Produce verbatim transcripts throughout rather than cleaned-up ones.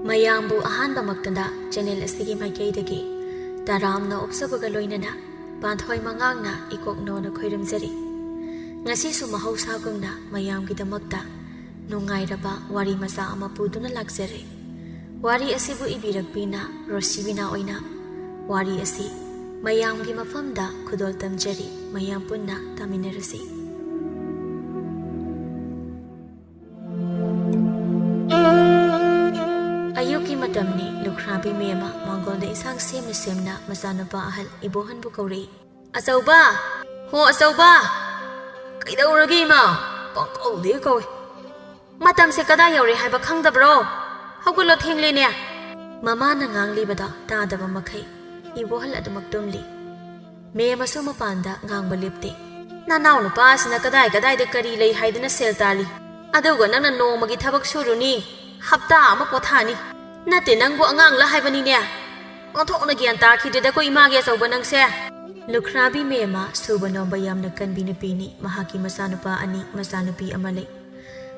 ꯃꯌꯥꯝꯕꯨ ꯑꯍꯥꯟꯕꯃꯛꯇꯗ ꯆꯦꯅꯦꯜ ꯑꯁꯤꯒꯤ ꯃꯥꯏꯀꯩꯗꯒꯤ ꯇꯔꯥꯝꯅ ꯑꯣꯛꯆꯕꯒ ꯂꯣꯏꯅꯅ ꯄꯥꯟꯊꯣꯏ ꯃꯉꯥꯡꯅ ꯏꯀꯣꯛꯅꯧꯅ ꯈꯣꯏꯔꯝꯖꯔꯤ꯫ ꯉꯁꯤꯁꯨ ꯃꯍꯧꯁꯥꯒꯨꯝꯅ ꯃꯌꯥꯝꯒꯤꯗꯃꯛꯇ ꯅꯨꯡꯉꯥꯏꯔꯕ ꯋꯥꯔꯤ ꯃꯆꯥ ꯑꯃ ꯄꯨꯗꯨꯅ ꯂꯥꯛꯆꯔꯦ꯫ ꯋꯥꯔꯤ ꯑꯁꯤꯕꯨ ꯏꯕꯤꯔꯛꯄꯤꯅ ꯔꯣꯁꯤꯕꯤꯅꯥ ꯑꯣꯏꯅ꯫ ꯋꯥꯔꯤ ꯑꯁꯤ ꯃꯌꯥꯝꯒꯤ ꯃꯐꯝꯗ ꯈꯨꯗꯣꯜ ꯇꯝꯖꯔꯤ, ꯃꯌꯥꯝ ꯄꯨꯟꯅ ꯇꯥꯃꯤꯟꯅꯔꯁꯤ꯫ ꯑꯌꯨꯛꯀꯤ ꯃꯇꯝꯅꯤ꯫ ꯂꯨꯈ꯭ꯔꯥꯕꯤ ꯃꯦꯝꯃ ꯃꯥꯡꯒꯣꯜꯗ ꯏꯟꯁꯥꯡ ꯁꯦꯝꯅ ꯁꯦꯝꯅ ꯃꯆꯥꯅꯨꯄꯥ ꯑꯍꯜ ꯏꯕꯣꯍꯟꯕꯨ ꯀꯧꯔꯛꯏ꯫ "ꯑꯆꯧꯕ! ꯍꯣ ꯑꯆꯧꯕ! ꯀꯩꯗꯧꯔꯒꯦ ꯏꯃꯥ? ꯄꯪꯀꯧꯗ ꯀꯧꯏ꯫ ꯃꯇꯝꯁꯦ ꯀꯗꯥꯏ ꯌꯧꯔꯦ ꯍꯥꯏꯕ ꯈꯪꯗꯕ꯭ꯔꯣ? ꯍꯧꯒꯠꯂꯣ, ꯊꯦꯡꯂꯦꯅꯦ!" ꯃꯃꯥꯅ ꯉꯥꯡꯂꯤꯕꯗꯣ ꯇꯥꯗꯕ ꯃꯈꯩ ꯏꯕꯣꯍꯜ ꯑꯗꯨꯃꯛ ꯇꯨꯝꯂꯤ꯫ ꯃꯦꯝꯃꯁꯨ ꯃꯄꯥꯟꯗ ꯉꯥꯡꯕ ꯂꯦꯞꯇꯦ꯫ "ꯅꯅꯥꯎ ꯅꯨꯄꯥꯁꯤꯅ ꯀꯗꯥꯏ ꯀꯗꯥꯏꯗ ꯀꯔꯤ ꯂꯩ ꯍꯥꯏꯗꯨꯅ ꯁꯦꯜ ꯇꯥꯜꯂꯤ, ꯑꯗꯨꯒ ꯅꯪꯅ ꯅꯣꯡꯃꯒꯤ ꯊꯕꯛ ꯁꯨꯔꯨꯅꯤ, ꯍꯞꯇꯥ ꯑꯃ ꯄꯣꯊꯥꯅꯤ꯫ ꯅꯠꯇꯦ, ꯅꯪꯕꯨ ꯑꯉꯥꯡꯂ ꯍꯥꯏꯕꯅꯤꯅꯦ꯫ ꯑꯣꯟꯊꯣꯛꯅ ꯒ꯭ꯌꯥꯟ ꯇꯥꯈꯤꯗ꯭ꯔꯦꯗꯀꯣ ꯏꯃꯥꯒꯤ ꯑꯆꯧꯕ ꯅꯪꯁꯦ!" ꯂꯨꯈ꯭ꯔꯥꯕꯤ ꯃꯦꯝꯃ ꯁꯨꯕ ꯅꯣꯝꯕ ꯌꯥꯝꯅ ꯀꯟꯕꯤ ꯅꯨꯄꯤꯅꯤ꯫ ꯃꯍꯥꯛꯀꯤ ꯃꯆꯥꯅꯨꯄꯥ ꯑꯅꯤ, ꯃꯆꯥꯅꯨꯄꯤ ꯑꯃ ꯂꯩ꯫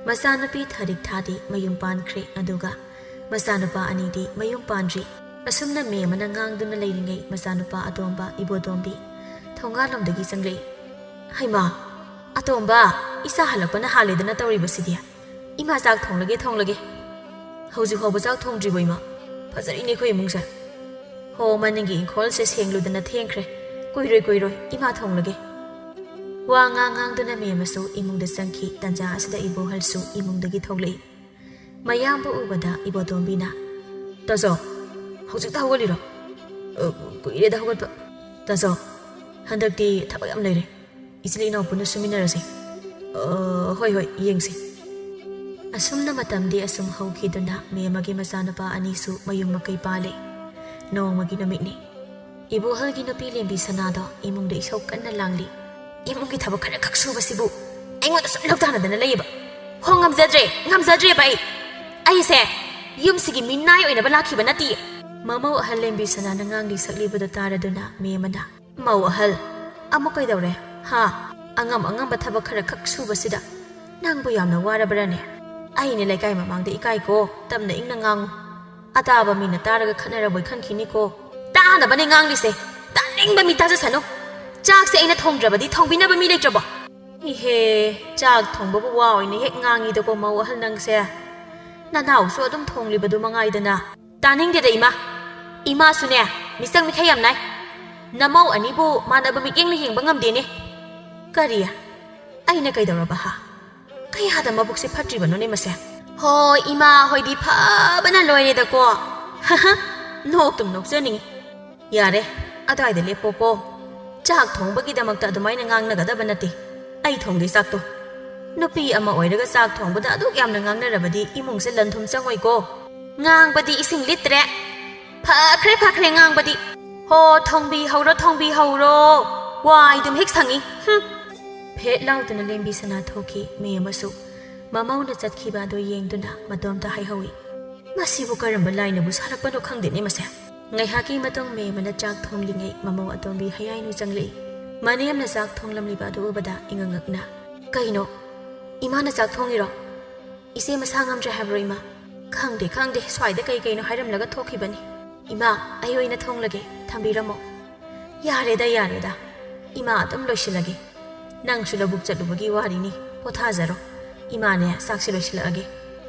ꯃꯆꯥꯅꯨꯄꯤ ꯊꯥꯔꯤꯛ ꯊꯥꯗꯤ ꯃꯌꯨꯝ ꯄꯥꯟꯈ꯭ꯔꯦ, ꯑꯗꯨꯒ ꯃꯆꯥꯅꯨꯄꯥ ꯑꯅꯤꯗꯤ ꯃꯌꯨꯝ ꯄꯥꯟꯗ꯭ꯔꯤ꯫ ꯑꯁꯨꯝꯅ ꯃꯦꯝꯃꯅ ꯉꯥꯡꯗꯨꯅ ꯂꯩꯔꯤꯉꯩ, ꯃꯆꯥꯅꯨꯄꯥ ꯑꯇꯣꯝꯕ ꯏꯕꯣꯇꯣꯝꯕꯤ ꯊꯣꯡꯒꯥꯜꯂꯣꯝꯗꯒꯤ ꯆꯪꯂꯛꯏ꯫ "ꯍꯩꯃꯥ, ꯑꯇꯣꯝꯕ, ꯏꯆꯥ ꯍꯜꯂꯛꯄꯅ ꯍꯥꯜꯂꯦꯗꯅ ꯇꯧꯔꯤꯕꯁꯤꯗꯤ꯫ ꯏꯃꯥ ꯆꯥꯛ ꯊꯣꯡꯂꯒꯦ, ꯊꯣꯡꯂꯒꯦ꯫ ꯍꯧꯖꯤꯛ ꯐꯥꯎꯕ ꯆꯥꯛ ꯊꯣꯡꯗ꯭ꯔꯤꯕꯣ ꯏꯃꯥ? ꯐꯖꯔꯤꯅꯦ ꯑꯩꯈꯣꯏ ꯏꯃꯨꯡꯁꯦ꯫ ꯍꯣ, ꯃꯅꯤꯡꯒꯤ ꯏꯪꯈꯣꯜꯁꯦ ꯁꯦꯡꯂꯨꯗꯅ ꯊꯦꯡꯈ꯭ꯔꯦ꯫ ꯀꯨꯏꯔꯣꯏ, ꯀꯨꯏꯔꯣꯏ, ꯏꯃꯥ ꯊꯣꯡꯂꯒꯦ꯫" ꯋꯥ ꯉꯥꯡ ꯉꯥꯡꯗꯨꯅ ꯃꯦꯝꯃꯁꯨ ꯏꯃꯨꯡꯗ ꯆꯪꯈꯤ꯫ ꯇꯟꯖꯥ ꯑꯁꯤꯗ ꯏꯕꯣꯍꯜꯁꯨ ꯏꯃꯨꯡꯗꯒꯤ ꯊꯣꯛꯂꯛꯏ꯫ ꯃꯌꯥꯝꯕꯨ ꯎꯕꯗ ꯏꯕꯣꯇꯣꯝꯕꯤꯅ, "ꯇꯥꯆꯧ, ꯍꯧꯖꯤꯛꯇ ꯍꯧꯒꯠꯂꯤꯔꯣ?" "ꯑ, ꯀꯨꯏꯔꯦꯗ ꯍꯧꯒꯠꯄ꯫" "ꯇꯥꯆꯧ, ꯍꯟꯗꯛꯇꯤ ꯊꯕꯛ ꯌꯥꯝ ꯂꯩꯔꯦ꯫ ꯏꯆꯤꯜ ꯏꯅꯥꯎ ꯄꯨꯟꯅ ꯁꯨꯃꯤꯟꯅꯔꯁꯦ꯫" "ꯑ, ꯍꯣꯏ, ꯍꯣꯏ, ꯌꯦꯡꯁꯤ꯫" ꯑꯁꯨꯝꯅ ꯃꯇꯝꯗꯤ ꯑꯁꯨꯝ ꯍꯧꯈꯤꯗꯨꯅ ꯃꯦꯝꯃꯒꯤ ꯃꯆꯥꯅꯨꯄꯥ ꯑꯅꯤꯁꯨ ꯃꯌꯨꯝ ꯃꯀꯩ ꯄꯥꯜꯂꯦ꯫ ꯅꯣꯡꯃꯒꯤ ꯅꯨꯃꯤꯠꯅꯤ꯫ ꯏꯕꯣꯍꯜꯒꯤ ꯅꯨꯄꯤ ꯂꯦꯝꯕꯤ ꯁꯅꯥꯗꯣ ꯏꯃꯨꯡꯗ ꯏꯁꯧ ꯀꯟꯅ ꯂꯥꯡꯂꯤ꯫ "ꯏꯃꯨꯡꯒꯤ ꯊꯕꯛ ꯈꯔ ꯈꯛ ꯁꯨꯕꯁꯤꯕꯨ ꯑꯩꯉꯣꯟꯗ ꯁꯨꯝ ꯂꯧꯇꯥꯟꯅꯗꯅ ꯂꯩꯌꯦꯕ꯫ ꯍꯣ, ꯉꯝꯖꯗ꯭ꯔꯦ, ꯉꯝꯖꯗ꯭ꯔꯦꯕ ꯑꯩ꯫ ꯑꯩꯁꯦ ꯌꯨꯝꯁꯤꯒꯤ ꯃꯤꯅꯥꯏ ꯑꯣꯏꯅꯕ ꯂꯥꯛꯈꯤꯕ ꯅꯠꯇꯤꯌꯦ꯫" ꯃꯃꯧ ꯑꯍꯜ ꯂꯦꯝꯕꯤ ꯁꯅꯥꯅ ꯉꯥꯡꯂꯤ ꯁꯛꯂꯤꯕꯗꯣ ꯇꯥꯔꯗꯨꯅ ꯃꯦꯝꯃꯅ, "ꯃꯧ ꯑꯍꯜ, ꯑꯃꯨꯛ ꯀꯩꯗꯧꯔꯦ? ꯍꯥ? ꯑꯉꯝ ꯑꯉꯝꯕ ꯊꯕꯛ ꯈꯔ ꯈꯛ ꯁꯨꯕꯁꯤꯗ ꯅꯪꯕꯨ ꯌꯥꯝꯅ ꯋꯥꯔꯕ꯭ꯔꯥꯅꯦ? ꯑꯩꯅꯦ ꯂꯩꯀꯥꯏ ꯃꯃꯥꯡꯗ ꯏꯀꯥꯏꯀꯣ, ꯇꯞꯅ ꯏꯪꯅ ꯉꯥꯡꯉꯨ꯫" ꯑꯇꯥꯕ ꯃꯤꯅ ꯇꯥꯔꯒ ꯈꯠꯅꯔꯕꯣꯏ ꯈꯟꯈꯤꯅꯤꯀꯣ꯫ ꯇꯥꯅꯕꯅꯦ ꯉꯥꯡꯂꯤꯁꯦ꯫ ꯇꯥꯅꯤꯡꯕ ꯃꯤ ꯇꯥꯖꯁꯅꯨ꯫ ꯆꯥꯛꯁꯦ ꯑꯩꯅ ꯊꯣꯡꯗ꯭ꯔꯕꯗꯤ ꯊꯣꯡꯕꯤꯅꯕ ꯃꯤ ꯂꯩꯇ꯭ꯔꯕꯣ? ꯏꯍꯦ, ꯆꯥꯛ ꯊꯣꯡꯕꯕꯨ ꯋꯥ ꯑꯣꯏꯅ ꯍꯦꯛ ꯉꯥꯡꯉꯤꯗꯀꯣ, ꯃꯧ ꯑꯍꯜ ꯅꯪꯁꯦ꯫ ꯅꯅꯥꯎꯁꯨ ꯑꯗꯨꯝ ꯊꯣꯡꯂꯤꯕꯗꯨ ꯃꯉꯥꯏꯗꯅ꯫ ꯇꯥꯅꯤꯡꯗꯦꯗ, ꯏꯃꯥ꯫ ꯏꯃꯥꯁꯨꯅꯦ, ꯃꯤꯆꯪ ꯃꯤꯈꯥꯏ ꯌꯥꯝ ꯅꯥꯏ꯫ ꯅꯃꯧ ꯑꯅꯤꯕꯨ ꯃꯥꯟꯅꯕ ꯃꯤꯠꯌꯦꯡꯅ ꯌꯦꯡꯕ ꯉꯝꯗꯦꯅꯦ꯫ ꯀꯔꯤ? ꯑꯩꯅ ꯀꯩꯗꯧꯔꯕ ꯍꯥ? ꯀꯌꯥꯗ ꯃꯕꯨꯛꯁꯦ ꯐꯠꯇ꯭ꯔꯤꯕꯅꯣꯅꯦ ꯃꯁꯦ? ꯍꯣꯏ, ꯏꯃꯥ ꯍꯣꯏꯗꯤ ꯐꯕꯅ ꯂꯣꯏꯔꯦꯗꯀꯣ꯫ ꯅꯣꯛꯇꯨꯝ ꯅꯣꯛꯆꯅꯤꯡꯉꯤ꯫ ꯌꯥꯔꯦ, ꯑꯗ꯭ꯋꯥꯏꯗ ꯂꯦꯞꯄꯣꯀꯣ꯫ ꯆꯥꯛ ꯊꯣꯡꯕꯒꯤꯗꯃꯛꯇ ꯑꯗꯨꯃꯥꯏꯅ ꯉꯥꯡꯅꯒꯗꯕ ꯅꯠꯇꯦ꯫ ꯑꯩ ꯊꯣꯡꯒꯦ ꯆꯥꯛꯇꯣ꯫ ꯅꯨꯄꯤ ꯑꯃ ꯑꯣꯏꯔꯒ ꯆꯥꯛ ꯊꯣꯡꯕꯗ ꯑꯗꯨꯛ ꯌꯥꯝꯅ ꯉꯥꯡꯅꯔꯕꯗꯤ ꯏꯃꯨꯡꯁꯦ ꯂꯟ ꯊꯨꯝ ꯆꯪꯉꯣꯏꯀꯣ꯫ ꯉꯥꯡꯕꯗꯤ ꯏꯁꯤꯡ ꯂꯤꯠꯇ꯭ꯔꯦ꯫ ꯐꯈ꯭ꯔꯦ, ꯐꯈ꯭ꯔꯦ ꯉꯥꯡꯕꯗꯤ꯫ ꯍꯣ, ꯊꯣꯡꯕꯤꯍꯧꯔꯣ, ꯊꯣꯡꯕꯤꯍꯧꯔꯣ꯫ ꯋꯥꯏꯗꯨꯝ ꯍꯦꯛ ꯁꯪꯉꯤ꯫ ꯍꯨꯝ꯫ ꯐꯦꯠ ꯂꯥꯎꯗꯅ ꯂꯦꯝꯕꯤ ꯁꯅꯥ ꯊꯣꯛꯈꯤ꯫ ꯃꯦꯝ ꯑꯃꯁꯨ ꯃꯃꯧꯅ ꯆꯠꯈꯤꯕ ꯑꯗꯨ ꯌꯦꯡꯗꯨꯅ ꯃꯇꯣꯝꯇ ꯍꯥꯏꯍꯧꯏ꯫ ꯃꯁꯤꯕꯨ ꯀꯔꯝꯕ ꯂꯥꯏꯅꯕꯨ ꯁꯥꯔꯛꯄꯅꯣ ꯈꯪꯗꯦꯅꯦ ꯃꯁꯦ꯫ ꯉꯥꯏꯍꯥꯛꯀꯤ ꯃꯇꯨꯡ ꯃꯦꯝ ꯑꯃꯅ ꯆꯥꯛ ꯊꯣꯡꯂꯤꯉꯩ ꯃꯃꯧ ꯑꯇꯣꯝꯕꯤ ꯍꯌꯥꯏꯅꯨ ꯆꯪꯂꯛꯏ꯫ ꯃꯅꯦꯝꯅ ꯆꯥꯛ ꯊꯣꯡꯂꯝꯂꯤꯕ ꯑꯗꯨ ꯎꯕꯗ ꯏꯉꯛ ꯉꯛꯅ, "ꯀꯩꯅꯣ? ꯏꯃꯥꯅ ꯆꯥꯛ ꯊꯣꯡꯉꯤꯔꯣ? ꯏꯆꯦ ꯃꯁꯥ ꯉꯝꯗ꯭ꯔꯦ ꯍꯥꯏꯕ꯭ꯔꯣ, ꯏꯃꯥ?" "ꯈꯪꯗꯦ, ꯈꯪꯗꯦ, ꯁ꯭ꯋꯥꯏꯗ ꯀꯩ ꯀꯩꯅꯣ ꯍꯥꯏꯔꯝꯂꯒ ꯊꯣꯛꯈꯤꯕꯅꯤ꯫ ꯏꯃꯥ, ꯑꯩ ꯑꯣꯏꯅ ꯊꯣꯡꯂꯒꯦ, ꯊꯝꯕꯤꯔꯝꯃꯣ꯫" "ꯌꯥꯔꯦꯗ, ꯌꯥꯔꯦꯗ, ꯏꯃꯥ ꯑꯗꯨꯝ ꯂꯣꯏꯁꯤꯜꯂꯒꯦ꯫ ꯅꯪꯁꯨ ꯂꯧꯕꯨꯛ ꯆꯠꯂꯨꯕꯒꯤ ꯋꯥꯔꯤꯅꯤ, ꯄꯣꯊꯥꯖꯔꯣ꯫ ꯏꯃꯥꯅꯦ, ꯆꯥꯛꯁꯦ ꯂꯣꯏꯁꯤꯜꯂꯛꯑꯒꯦ꯫"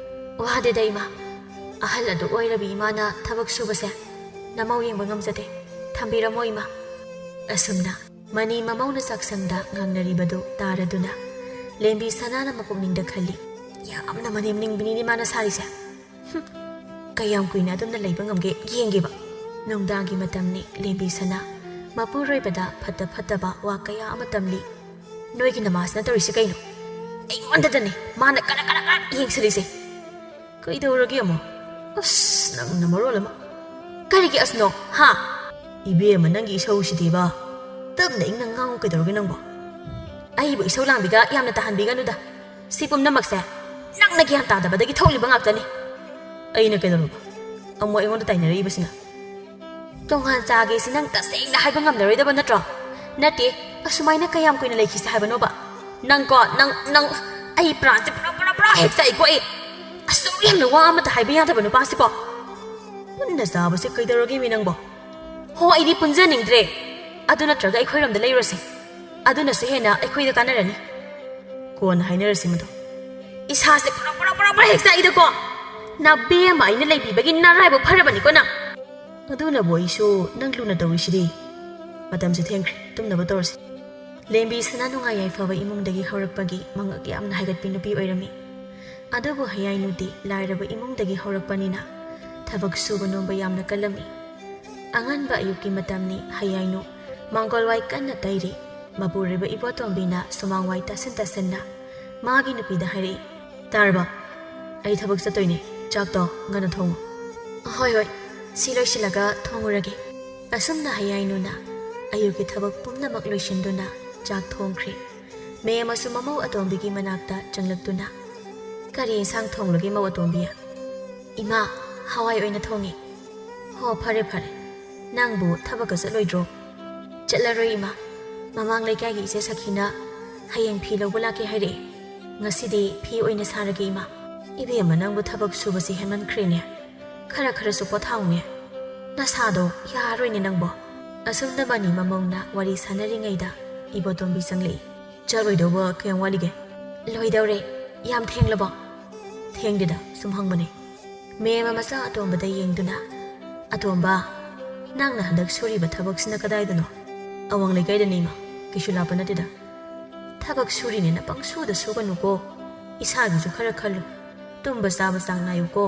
"ꯋꯥꯗꯦꯗ ꯏꯃꯥ, ꯑꯍꯜ ꯑꯗꯨ ꯑꯣꯏꯔꯕꯤ ꯏꯃꯥꯅ ꯊꯕꯛ ꯁꯨꯕꯁꯦ ꯅꯃꯧ ꯌꯦꯡꯕ ꯉꯝꯖꯗꯦ꯫ ꯊꯝꯕꯤꯔꯝꯃꯣ ꯏꯃꯥ꯫" ꯑꯁꯨꯝꯅ ꯃꯅꯤ ꯃꯃꯧꯅ ꯆꯥꯛꯁꯪꯗ ꯉꯥꯡꯅꯔꯤꯕꯗꯨ ꯇꯥꯔꯗꯨꯅ ꯂꯦꯝꯕꯤ ꯁꯅꯥꯅ ꯃꯄꯨꯛꯅꯤꯡꯗ ꯈꯜꯂꯤ, "ꯌꯥꯝꯅ ꯃꯅꯦꯝ ꯅꯤꯡꯕꯅꯤꯅꯦ ꯃꯥꯅ ꯁꯥꯔꯤꯁꯦ꯫ ꯍꯨꯝ, ꯀꯌꯥꯝ ꯀꯨꯏꯅ ꯑꯗꯨꯝꯅ ꯂꯩꯕ ꯉꯝꯒꯦ ꯌꯦꯡꯒꯦꯕ꯫" ꯅꯨꯡꯗꯥꯡꯒꯤ ꯃꯇꯝꯅꯤ꯫ ꯂꯦꯝꯕꯤ ꯁꯅꯥ ꯃꯄꯨꯔꯣꯏꯕꯗ ꯐꯠꯇ ꯐꯠꯇꯕ ꯋꯥ ꯀꯌꯥ ꯑꯃ ꯇꯝꯂꯤ꯫ "ꯅꯣꯏꯒꯤ ꯅꯃꯥꯁꯤꯅ ꯇꯧꯔꯤꯁꯦ ꯀꯩꯅꯣ? ꯑꯩꯉꯣꯟꯗꯗꯅꯦ ꯃꯥꯅ ꯀꯔꯛ ꯀꯔꯛ ꯀꯔꯛ ꯌꯦꯡꯁꯤꯜꯂꯤꯁꯦ꯫ ꯀꯩꯗꯧꯔꯒꯦ ꯑꯃꯨꯛ? ꯑꯁ, ꯅꯪꯅ ꯃꯔꯣꯜ ꯑꯃ꯫" "ꯀꯔꯤꯒꯤ ꯑꯁꯅꯣ, ꯍꯥ?" "ꯏꯕꯦꯝꯃ, ꯅꯪꯒꯤ ꯏꯁꯧꯁꯤꯗꯤꯕ꯫ ꯇꯞꯅ ꯏꯪꯅ ꯉꯥꯡꯉꯨ ꯀꯩꯗꯧꯔꯒꯦ ꯅꯪꯕꯣ?" "ꯑꯩꯕꯨ ꯏꯁꯧ ꯂꯥꯡꯕꯤꯒ ꯌꯥꯝꯅ ꯇꯥꯍꯟꯕꯤꯒꯅꯨꯗ꯫ ꯁꯤ ꯄꯨꯝꯅꯃꯛꯁꯦ ꯅꯪꯅ ꯒ꯭ꯌꯥꯟ ꯇꯥꯗꯕꯗꯒꯤ ꯊꯣꯛꯂꯤꯕ ꯉꯥꯛꯇꯅꯤ꯫" "ꯑꯩꯅ ꯀꯩꯗꯧꯔꯕ? ꯑꯃꯨꯛ ꯑꯩꯉꯣꯟꯗ ꯇꯥꯏꯅꯔꯛꯏꯕꯁꯤꯅ?" "ꯇꯣꯉꯥꯟ ꯆꯥꯒꯦꯁꯤ ꯅꯪ ꯇꯁꯦꯡꯅ ꯍꯥꯏꯕ ꯉꯝꯂꯔꯣꯏꯗꯕ ꯅꯠꯇ꯭ꯔꯣ?" "ꯅꯠꯇꯦ, ꯑꯁꯨꯃꯥꯏꯅ ꯀꯌꯥꯝ ꯀꯨꯏꯅ ꯂꯩꯈꯤꯁꯦ ꯍꯥꯏꯕꯅꯣꯕ?" "ꯅꯪꯀꯣ, ꯅꯪ, ꯅꯪ, ꯑꯩ ꯄ꯭ꯔꯥꯟꯁꯦ ꯄꯨꯔꯥ, ꯄꯨꯔꯥ, ꯄꯨꯔꯥ ꯍꯦꯛ ꯆꯥꯛꯏꯀꯣ ꯑꯩ꯫ ꯑꯁꯨꯛ ꯌꯥꯝꯅ ꯋꯥ ꯑꯃꯇ ꯍꯥꯏꯕ ꯌꯥꯗꯕ ꯅꯨꯄꯥꯁꯤꯀꯣ꯫" ꯄꯨꯟꯅ ꯆꯥꯕꯁꯦ ꯀꯩꯗꯧꯔꯒꯦ ꯃꯤ ꯅꯪꯕꯣ? ꯍꯣ, ꯑꯩꯗꯤ ꯄꯨꯟꯖꯅꯤꯡꯗ꯭ꯔꯦ꯫ ꯑꯗꯨ ꯅꯠꯇ꯭ꯔꯒ ꯑꯩꯈꯣꯏꯔꯣꯝꯗ ꯂꯩꯔꯨꯔꯁꯦ꯫ ꯑꯗꯨꯅꯁꯨ ꯍꯦꯟꯅ ꯑꯩꯈꯣꯏꯗ ꯀꯥꯟꯅꯔꯅꯤ꯫ ꯀꯣꯟꯅ ꯍꯥꯏꯅꯔꯁꯤ ꯃꯗꯨ꯫ ꯏꯁꯥꯁꯦ ꯄꯨꯔꯥ, ꯄꯨꯔꯥ, ꯄꯨꯔꯥ, ꯄꯨꯔꯥ ꯍꯦꯛ ꯆꯥꯛꯏꯗꯀꯣ꯫ ꯅꯥꯕꯦꯝꯃ ꯑꯩꯅ ꯂꯩꯕꯤꯕꯒꯤ ꯅꯔꯥꯏꯕꯛ ꯐꯔꯕꯅꯤꯀꯣ ꯅꯪ꯫ ꯑꯗꯨꯅꯕꯨ ꯑꯩꯁꯨ ꯅꯪ ꯂꯨꯅ ꯇꯧꯔꯤꯁꯤꯗꯤ꯫ ꯃꯇꯝꯁꯦ ꯊꯦꯡꯈ꯭ꯔꯦ, ꯇꯨꯝꯅꯕ ꯇꯧꯔꯁꯤ꯫ ꯂꯦꯝꯕꯤꯁꯤꯅ ꯅꯨꯡꯉꯥꯏ ꯌꯥꯏꯐꯕ ꯏꯃꯨꯡꯗꯒꯤ ꯍꯧꯔꯛꯄꯒꯤ ꯃꯉꯛ ꯌꯥꯝꯅ ꯍꯥꯏꯒꯠꯄꯤ ꯅꯨꯄꯤ ꯑꯣꯏꯔꯝꯃꯤ꯫ ꯑꯗꯨꯕꯨ ꯍꯌꯥꯏꯅꯨꯗꯤ ꯂꯥꯏꯔꯕ ꯏꯃꯨꯡꯗꯒꯤ ꯍꯧꯔꯛꯄꯅꯤꯅ ꯊꯕꯛ ꯁꯨꯕ ꯅꯣꯝꯕ ꯌꯥꯝꯅ ꯀꯜꯂꯝꯃꯤ꯫ ꯑꯉꯟꯕ ꯑꯌꯨꯛꯀꯤ ꯃꯇꯝꯅꯤ꯫ ꯍꯌꯥꯏꯅꯨ ꯃꯥꯡꯒꯣꯜꯋꯥꯏ ꯀꯟꯅ ꯇꯩꯔꯤ꯫ ꯃꯄꯨꯔꯣꯏꯕ ꯏꯕꯣꯇꯣꯝꯕꯤꯅ ꯁꯨꯃꯥꯡꯋꯥꯏ ꯇꯥꯁꯤꯟ ꯇꯥꯁꯤꯟꯅ ꯃꯥꯒꯤ ꯅꯨꯄꯤꯗ ꯍꯥꯏꯔꯛꯏ, "ꯇꯥꯔꯕ? ꯑꯩ ꯊꯕꯛ ꯆꯠꯇꯣꯏꯅꯦ꯫ ꯆꯥꯛꯇꯣ ꯉꯟꯅ ꯊꯣꯡꯉꯨ꯫" "ꯍꯣꯏ, ꯍꯣꯏ, ꯁꯤ ꯂꯣꯏꯁꯤꯜꯂꯒ ꯊꯣꯡꯉꯨꯔꯒꯦ꯫" ꯑꯁꯨꯝꯅ ꯍꯌꯥꯏꯅꯨꯅ ꯑꯌꯨꯛꯀꯤ ꯊꯕꯛ ꯄꯨꯝꯅꯃꯛ ꯂꯣꯏꯁꯤꯟꯗꯨꯅ ꯆꯥꯛ ꯊꯣꯡꯈ꯭ꯔꯦ꯫ ꯃꯦꯝ ꯑꯃꯁꯨ ꯃꯃꯧ ꯑꯇꯣꯝꯕꯤꯒꯤ ꯃꯅꯥꯛꯇ ꯆꯪꯂꯛꯇꯨꯅ, "ꯀꯔꯤ ꯏꯟꯁꯥꯡ ꯊꯣꯡꯂꯒꯦ, ꯃꯧ ꯑꯇꯣꯝꯕꯤ?" "ꯏꯃꯥ, ꯍꯋꯥꯏ ꯑꯣꯏꯅ ꯊꯣꯡꯉꯦ꯫" "ꯍꯣ, ꯐꯔꯦ, ꯐꯔꯦ꯫ ꯅꯪꯕꯨ ꯊꯕꯛꯀ ꯆꯠꯂꯣꯏꯗ꯭ꯔꯣ?" "ꯆꯠꯂꯔꯣꯏ, ꯏꯃꯥ꯫ ꯃꯃꯥꯡ ꯂꯩꯀꯥꯏꯒꯤ ꯏꯆꯦ ꯁꯈꯤꯅ ꯍꯌꯦꯡ ꯐꯤ ꯂꯧꯕ ꯂꯥꯛꯀꯦ ꯍꯥꯏꯔꯛꯑꯦ꯫ ꯉꯁꯤꯗꯤ ꯐꯤ ꯑꯣꯏꯅ ꯁꯥꯔꯒꯦ, ꯏꯃꯥ꯫" "ꯏꯕꯦꯝꯃ, ꯅꯪꯕꯨ ꯊꯕꯛ ꯁꯨꯕꯁꯤ ꯍꯦꯟꯃꯟꯈ꯭ꯔꯦꯅꯦ꯫ ꯈꯔ ꯈꯔꯁꯨ ꯄꯣꯊꯥꯎꯅꯦ꯫ ꯅꯁꯥꯗꯣ ꯌꯥꯔꯣꯏꯅꯦ ꯅꯪꯕꯣ꯫" ꯑꯁꯨꯝꯅ ꯃꯅꯤ ꯃꯃꯧꯅ ꯋꯥꯔꯤ ꯁꯥꯟꯅꯔꯤꯉꯩꯗ ꯏꯕꯣꯇꯣꯝꯕꯤ ꯆꯪꯂꯛꯏ꯫ "ꯆꯠꯂꯣꯏꯗꯧꯕ ꯀꯌꯥꯝ ꯋꯥꯠꯂꯤꯒꯦ?" "ꯂꯣꯏꯗꯧꯔꯦ꯫ ꯌꯥꯝ ꯊꯦꯡꯂꯕꯣ?" "ꯊꯦꯡꯗꯦꯗ, ꯁꯨꯝ ꯍꯪꯕꯅꯦ꯫" ꯃꯦꯝ ꯑꯃ ꯃꯆꯥ ꯑꯇꯣꯝꯕꯗ ꯌꯦꯡꯗꯨꯅ, "ꯑꯇꯣꯝꯕ, ꯅꯪꯅ ꯍꯟꯗꯛ ꯁꯨꯔꯤꯕ ꯊꯕꯛꯁꯤꯅ ꯀꯗꯥꯏꯗꯅꯣ?" "ꯑꯋꯥꯡ ꯂꯩꯀꯥꯏꯗꯅꯤ, ꯏꯃꯥ꯫ ꯀꯩꯁꯨ ꯂꯥꯞꯄ ꯅꯠꯇꯦꯗ꯫" "ꯊꯕꯛ ꯁꯨꯔꯤꯅꯦꯅ ꯄꯪꯁꯨꯗ ꯁꯨꯒꯅꯨꯀꯣ꯫ ꯏꯁꯥꯒꯤꯁꯨ ꯈꯔ ꯈꯜꯂꯨ꯫ ꯇꯨꯝꯕ ꯆꯥꯕ ꯆꯥꯡ ꯅꯥꯏꯌꯨꯀꯣ꯫"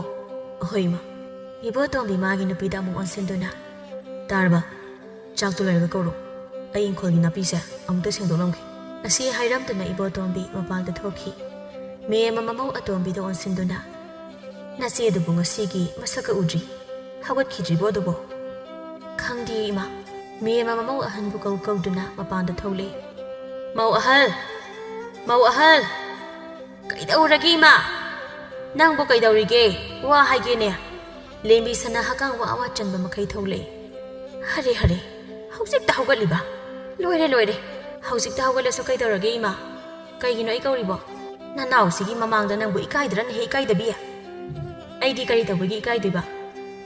"ꯑꯍꯣꯏ, ꯏꯃꯥ꯫" ꯏꯕꯣꯇꯣꯝꯕꯤ ꯃꯥꯒꯤ ꯅꯨꯄꯤꯗ ꯑꯃꯨꯛ ꯑꯣꯟꯁꯤꯟꯗꯨꯅ, "ꯇꯥꯔꯕ? ꯆꯥꯛꯇꯨ ꯂꯣꯏꯔꯒ ꯀꯧꯔꯣ꯫ ꯑꯩ ꯏꯪꯈꯣꯜꯒꯤ ꯅꯥꯄꯤꯁꯦ ꯑꯃꯨꯛꯇ ꯁꯦꯡꯗꯣꯛꯂꯝꯒꯦ꯫" ꯑꯁꯤ ꯍꯥꯏꯔꯝꯗꯨꯅ ꯏꯕꯣꯇꯣꯝꯕꯤ ꯃꯄꯥꯟꯗ ꯊꯣꯛꯈꯤ꯫ ꯃꯦꯝ ꯑꯃ ꯃꯃꯧ ꯑꯇꯣꯝꯕꯤꯗ ꯑꯣꯟꯁꯤꯟꯗꯨꯅ, "ꯅꯆꯦ ꯑꯗꯨꯕꯨ ꯉꯁꯤꯒꯤ ꯃꯁꯛꯀ ꯎꯗ꯭ꯔꯤ꯫ ꯍꯧꯒꯠꯈꯤꯗ꯭ꯔꯤꯕꯣ ꯑꯗꯨꯕꯣ?" "ꯈꯪꯗꯦ, ꯏꯃꯥ꯫" ꯃꯦꯝ ꯑꯃ ꯃꯃꯧ ꯑꯍꯟꯕꯨ ꯀꯧ ꯀꯧꯗꯨꯅ ꯃꯄꯥꯟꯗ ꯊꯣꯛꯂꯛꯏ꯫ "ꯃꯧ ꯑꯍꯜ! ꯃꯧ ꯑꯍꯜ!" "ꯀꯩꯗꯧꯔꯒꯦ, ꯏꯃꯥ? ꯅꯪꯕꯨ ꯀꯩꯗꯧꯔꯤꯒꯦ? ꯋꯥ ꯍꯥꯏꯒꯦꯅꯦ꯫" ꯂꯦꯝꯕꯤ ꯁꯅꯥ ꯍꯀꯥꯡ ꯋꯥ ꯋꯥ ꯆꯟꯕ ꯃꯈꯩ ꯊꯣꯛꯂꯛꯏ꯫ "ꯍꯔꯦ, ꯍꯔꯦ, ꯍꯧꯖꯤꯛꯇ ꯍꯧꯒꯠꯂꯤꯕ? ꯂꯣꯏꯔꯦ, ꯂꯣꯏꯔꯦ꯫ ꯍꯧꯖꯤꯛꯇ ꯍꯧꯒꯠꯂꯁꯨ ꯀꯩꯗꯧꯔꯒꯦ, ꯏꯃꯥ? ꯀꯩꯒꯤꯅꯣ ꯑꯩ ꯀꯧꯔꯤꯕꯣ? ꯅꯅꯥꯎꯁꯤꯒꯤ ꯃꯃꯥꯡꯗ ꯅꯪꯕꯨ ꯏꯀꯥꯏꯗ꯭ꯔꯅꯦ ꯍꯦ, ꯏꯀꯥꯏꯗꯕꯤ? ꯑꯩꯗꯤ ꯀꯔꯤ ꯇꯧꯕꯒꯤ ꯏꯀꯥꯏꯗꯣꯏꯕ?